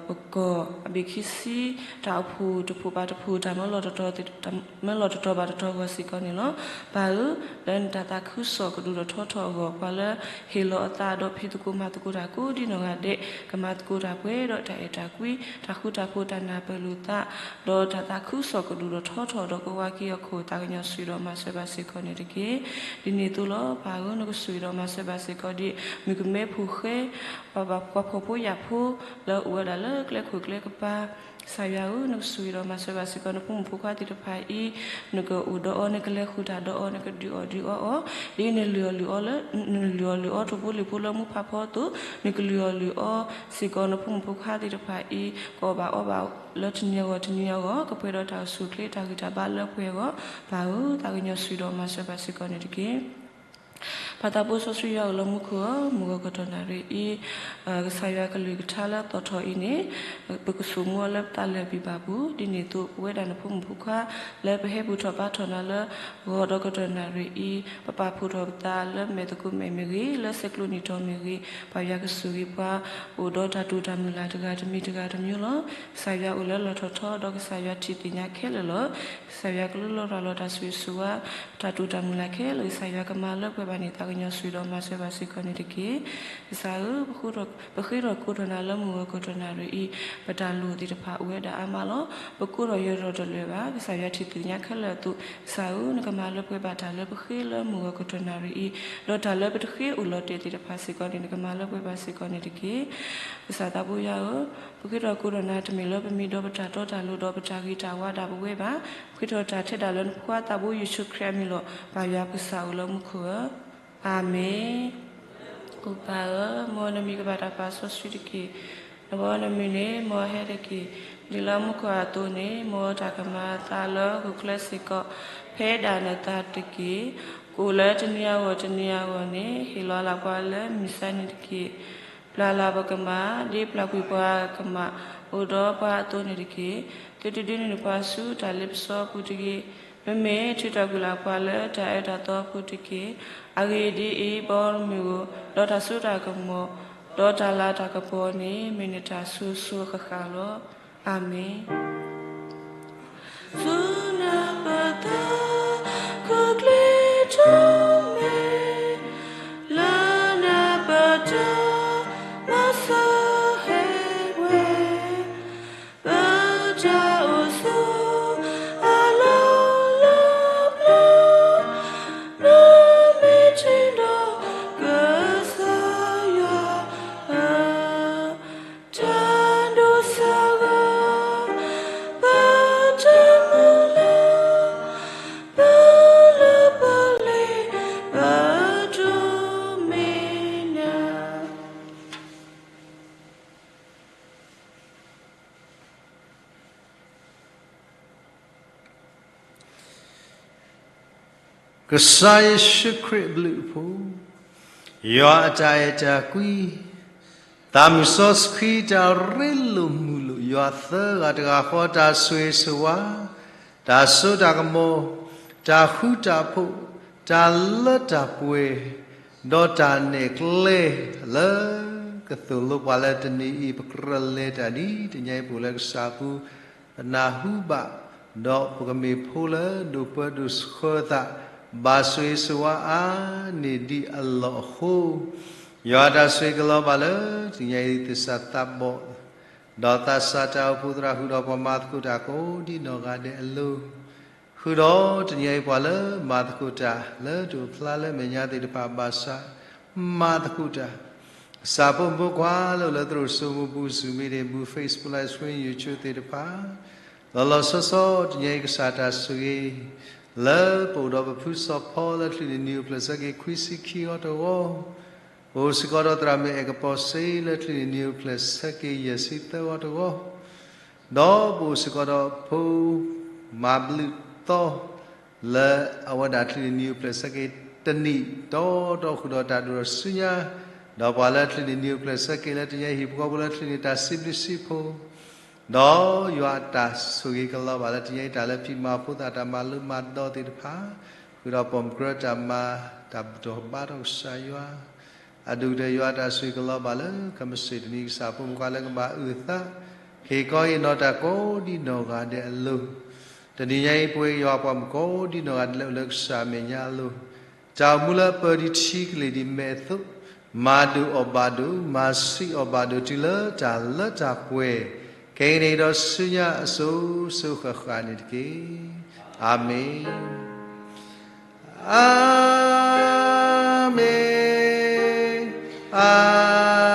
ပကီၢ်အဘ့ၣ်ခံဆံ တၢ်အိၣ်ဖှိၣ်တဖှိၣ်ဘၣ်တဖှိၣ် တၢ်မၢလီၤတတီၤဘၣ်တတီၤအဂီၢ်စ့ၢ်ကီးန့ၣ်လီၤ. ပၢ်ဧၢ, လၢနတၢ်သးခုကစီၣ်ကဒိၣ်ထီၣ်ထီထီၣ်အဂီၢ် ပှၤလၢဟ့ၣ်လီၤအသးဒီးဖံးသကိးမၤသကိးတၢ်ကိးဒ်နီၢ်ဂၤဒဲး ကမၤသကိးတၢ်ပှဲၤဒီးတၢ်အဲၣ်တၢ်ကွံ တၢ်ဃူတၢ်ဖိး တၢ်နၢ်ပၢၢ်လိာ်သး ဒီးတၢ်သးခုကစီၣ်ကဒိၣ်ထီၣ်ထီထီၣ်ဒီးကဝါက့ၤအခိၣ် သးကညီၤဆိၣ်ဂ့ၤဒီးမၤစၢၤဘၣ်စ့ၢ်ကီးန့ၣ်တက့ၢ်. ဒ်န့ၣ်အသိးလီၤ ပၢ်ဧၢ, နကဆိၣ်ဂ့ၤဒီးမၤစၢၤဘၣ်စ့ၢ်ကီးဒ် မုၣ်ကမဲဖိဃဲ ပှၤဖှီၣ်ဖိယာ်ဖိ လၢအိၣ်ဝဲဒၣ်လၢကျဲခိၣ်ကျဲကပၤ, ကစၢ်ယွၤဧၢ, နကဆိၣ်ဂ့ၤဒီးမၤစၢၤဘၣ်စ့ၢ်ကီး နဖိမုၣ်ဖိခွါသ့ၣ်တဖၣ်အံၤ, နကအိၣ်ဒီးအီၤ, နကလဲၤဃုာ်တၢ်ဒီးအီၤ, နကဒုးအီၣ်ဒုးအီအီၤ, ဒ်နလုၢ်အီၣ်လုၢ်အီလၢ နလုၢ်အီၣ်လုၢ်အီထိၣ်ဖိလံၣ်ဖိလၢမူဖးဖီအသိး, နကလုၢ်အီၣ်လုၢ်အီစ့ၢ်ကီး နဖိမုၣ်ဖိခွါသ့ၣ်တဖၣ်အံၤ, ကအီၣ်ဘၣ်အီဘၣ်လၢတနံၤအဂီၢ်တနံၤအဂီၢ်, ကပှဲၤဒီးတၢ်အိၣ်ဆူၣ်အိၣ်ချ့ တၢ်ဂံၢ်တၢ်ဘါလၢပှဲၤအဂီၢ်, ပၢ်ဧၢ, သးကညီၤဆိၣ်ဂ့ၤဒီးမၤစၢၤဘၣ်စ့ၢ်ကီးန့ၣ်တက့ၢ်. ပၢ်သးဘိစီဆှံယွၤအိၣ်လၢမူခိၣ်ဧၢ, မုၢ်ဂီၤကတီၢ်နၣ်ရံၣ်အံၤ, ကစၢ်ယွၤကလုၢ်ကထါလၢသီၣ်ထီၣ်အံၤန့ၣ်, ပကဆိၣ်မူအီၤလၢပသးလၢအဘံၣ်ဘၣ်ပူၤ, ဒ်န့ၣ်အသိး ပဝဲဒၣ်နဖိမုၣ်ဖိခွါ လၢပဟဲဘူၣ်ထီၣ်ဘါထီၣ်နၤလၢ ဂီၤဒီးကတီၢ်နၣ်ရံၣ်အံၤ, ပပာ်ဖှိၣ်ထီၣ်ပသးလၢမဲာ်သကိးမဲာ်မ့ၢ်ဂ့ၤ, လၢဆဲးကျိးနံၣ်တီမ့ၢ်ဂ့ၤ, ပၢ်ယွၤကဆိၣ်ဂ့ၤပှၤ, အိၣ်ဒီးတၢ်တိာ်တၢ်မုၢ်လၢ်တဂၤတမံၤတဂၤတမံၤလီၤ. ကစၢ်ယွၤအိၣ်လၢလီၢ်ထီၣ်ထီ ဒီးကစၢ်ယွၤထံၣ်သ့ၣ်ညါခဲလၢာ်လီၤ. ကစၢ်ယွၤကလူလီၤရၤလီၤတၢ်ဆိၣ်ဂ့ၤဆိၣ်ဝါ, တၢ်တိာ်တၢ်မုၢ်လၢ်ခဲလၢာ် ကစၢ်ယွၤကမၤလၢပှဲၤဘၣ်န့ၢ်သးကညီၤ ဆိၣ်ဂ့ၤဒီးမၤစၢၤဘၣ်စ့ၢ်ကီးန့ၣ်တက့ၢ်. ကစၢ်ဧၢ, ပဃ့ထီၣ်ကိးထီၣ်နၤလၢမုၢ်ဂီၤကတီၢ်နၣ်ရံၣ်အံၤ, ပတၢ်လိၣ်သ့ၣ်တဖၣ်အိၣ်ဝဲဒၣ်အါမးလီၤ. ပကိးထီၣ်ယၢၤထီၣ်တလၢာ်ဘၣ်, ကစၢ်ယွၤထံၣ်သ့ၣ်ညါခဲလၢာ်အသိး, ကစၢ်ဧၢ, နကမၤလၢပှဲၤဘၣ်တၢ်လၢပဃ့လၢမုၢ်ဂီၤကတီၢ်နၣ်ရံၣ်အံၤ, ဒီးတၢ်လၢပတဃ့အိၣ်လီၤတဲာ်သ့ၣ်တဖၣ်စ့ၢ်ကီးန့ၣ် နကမၤလၢပှဲၤဘၣ်စ့ၢ်ကီးန့ၣ်တက့ၢ်. ကစၢ်သးဘိယွၤဧၢ, ပဃ့ထီၣ်ကိးထီၣ်နၤတမ့ၢ်လၢပမ့ၢ်ဒီးပတၢ်တီတၢ်လိၤဒီးပတၢ်ဂ့ၤတၢ်ဝါဒၣ်ပဝဲဘၣ်. ပဃ့ထီၣ်တၢ်ထဲဒၣ်လၢနဖိခွါသးဘိယ့ၣ်ၡူးခရံာ်အမံၤလီၤ. ပၢ်ယွၤကစၢ်အိၣ်လၢမူခိၣ်ဧၢ, အၤမ့ၣ်. ပၢ်ဧၢ, မ်နမံၤကဘၣ်တၢ်ပာ်စီဆှံတက့ၢ်. နဘီနမုၢ်န့ၣ်မ်အဟဲတက့ၢ်. ဒ်လၢမူခိၣ်အသိးန့ၣ် မ်တၢ်ကမၤအသးလၢဟီၣ်ခိၣ်ချၢစ့ၢ်ကီး ဖဲဒၣ်နသးတက့ၢ်. ကအိၣ်လၢတနံၤအဂီၢ်တနံၤအဂီၢ်န့ၣ် ဟ့ၣ်လီၤလၢ်ပှၤလၢမုၢ်ဆါနံၤတက့ၢ်. ပျၢ်လၢ်ပကမၢ် ဒ်ပျၢ်ကွံာ်ပှၤကမၢ်အိၣ်ဒီးပှၤအသိးန့ၣ်တက့ၢ်. သုတဒုးနုာ်ပှၤဆူတၢ်လ့ပစီအပူၤတဂ့ၤ. မ့မ့ၢ်ထုးထီၣ်ကွံာ်လၢ်ပှၤလၢတၢ်အၢတၢ်သီအပူၤတက့ၢ်. အဂ့ၢ်ဒ်အံၤ, ဘီနမုၢ်ဧၢ, ဒီးတၢ်စိတၢ်ကမီၤ, ဒီးတၢ်လၤတၢ်ကပီၤန့ၣ် မ့ၢ်နတၢ်ဆိၣ်ဂ့ၤဆိၣ်ဝါဃၣ်ဃၣ်လီၤ. အၤမ့ၣ်. ဆူနပသး ခိၣ်ချ့ထီၣ်မဲာ် လၢနပတၢ် မၤစၢၤဟဲဝဲ ပတၢ်အိၣ်ဆိး အလီၢ်လၢပျၢၤ နီၢ်မ့ၢ်ထံဒီး ကစၢ်ယွၤဧၢ, တၢ်ဒိးစၢ်ဂၤ ပတၢ်မုၢ်လၢ် ပလၢပလ့ၤ ပဒိးမ့ၢ်နၤ. ကစၢ်ယ့ၣ်ၡူးခရံာ်အဘျုးအဖှိၣ်, ယွၤအတၢ်အဲၣ်တၢ်ကွံ, သးမုၢ်စီဆှံတၢ်ရ့လိာ်မုာ်လိာ် ယွၤသၢဂၤတဂၤဃီ တၢ်ဆိၣ်ဂ့ၤဆိၣ်ဝါ, တၢ်စိတၢ်ကမီၤ, တၢ်ဃူတၢ်ဖိး, တၢ်လၢတၢ်ပှဲၤ, ဒီးတၢ်နဲၣ်ကျဲ လၢကသိၣ်လိပှၤလၢတနံၤအံၤ ပကြၢးလဲၤတၢ်ဒ်တနံၤအံၤ ပအိၣ်လၢကစၢ်အပူၤ ပနၢ်ဟူဘၣ်, ဒီးပကမ့ၢ်ဖိလၢဒိၣ်ပၢဒိၣ်ဆှၢသး ဘၣ်ဆိၣ်ဂ့ၤဆိၣ်ဝါအါန့ၢ်ဒံးအလီၢ်အဃိ, ယွၤတၢ်ဆိၣ်ဂ့ၤကလီၤဘၣ်လၢတနံၤအံၤ သဆၣ်သးဘီၣ်, ဒီးသးစၢ်တၢ်အိၣ်ဖှိၣ်သရၣ်ဃုာ်ဒီး ပှၤမၤသကိးတၢ်ကိးဒံနီၢ်ဂၤဒဲးအလိၤ, ဃုာ်ဒီးတနံၤအံၤပှၤလၢမၤသကိးတၢ် လၢတအိၣ်ဖျါလၢမဲာ်ညါသ့ၣ်တဖၣ်ဘၣ်ဆၣ် မၤသကိးတၢ်, ကစၢ်ဖိမုၣ်ဖိခွါလၢအိၣ်လၢသရိာ်စိမိပူၤ Zoom meeting ပူၤ Facebook Live Stream YouTube သ့ၣ်တဖၣ်, လီၤလီၤဆီဆီတနံၤအံၤ ကစၢ်တၢ်ဆိၣ်ဂ့ၤ လၢပအိၣ်ဒီးပဖုစီၤဖီလၢ ချံးန့ၢ်နံၣ်အိၣ်ဖျဲၣ်ဆၢက့ၤခွံဆံခံဂီၤတဂီၢ်, ပအိၣ်စ့ၢ်ကီးဒီးသရၣ်မုၣ်အဲၣ်ကပီၤစ့လၢ ချံးန့ၢ်နံၣ်အိၣ်ဖျဲၣ်ဆၢက့ၤယဲၢ်ဆံသၢဂီၤတဂီၢ်, ဒီးပအိၣ်စ့ၢ်ကီးဒီးဖိ မၤဘျုးသီ လၢအဝဲဒၣ်ချံးန့ၢ်နံၣ်အိၣ်ဖျဲၣ်ဆၢက့ၤတနံၣ် တီတီဃုာ်ဒီးတၢ်ဒိၣ်ထီၣ်ဆူညါ, ဒီးပှၤလၢချံးန့ၢ်နံၣ်အိၣ်ဖျဲၣ်ဆၢက့ၤလၢတနံၤအံၤဟံၣ်ဖိဃီဖိလၢချံးန့ၢ်တၢ်စံးဘျုးစံးဖှိၣ်, ဒီးယွၤအတၢ်ဆိၣ်ဂ့ၤကလီၤဘၣ်လၢတနံၤအံၤ တၢ်လၢဖံးမၤဖိသၣ်တၢ်မၤလိမၤဒိးသ့ၣ်တဖၣ်, ဃုာ်ဒီးပိာ်မုၣ်ကရၢတၢ်မၤ တၢ်ဘူၣ်ထီၣ်ဘါထီၣ်ကစၢ်ယွၤ အဒိၣ်ကတၢၢ်ယွၤအတၢ်ဆိၣ်ဂ့ၤကလီၤဘၣ်လၢ ခဲမုၢ်ဆ့ၣ်တနံၤ ကစၢ်ဖိမုၣ်ဖိခွါလၢကဘၣ်အုၣ်အသး ဟ့ၣ်ခီဟ့ၣ်နီၤတၢ်ကိးဒံနီၢ်ဂၤဒဲးအလိၤ, တနံၤညါအံၤ ပဝဲယွၤပှၤမုၣ်ကိးဒံနီၢ်ဂၤဒဲးလၢအိၣ်လၢကစၢ်အမဲာ်ညါအလိၤ, တၢ်အိၣ်မူလၢအပၢဒ်ထံကလ့ၢ်ဒ်မဲးအသိး, မၤဒိၣ်အီၣ်ဘၣ်ဒိၣ်, မၤဆံးအီၣ်ဘၣ်ဒိၣ်တုၤလၢတၢ်လၢတၢ်ပှဲၤ, ခဲအံၤန့ၣ်ဒီးဆူညါအစိၤစိၤဃၣ်ဃၣ်န့ၣ်တက့ၢ်. အၤမ့ၣ်. အၤမ့ၣ်, အၤ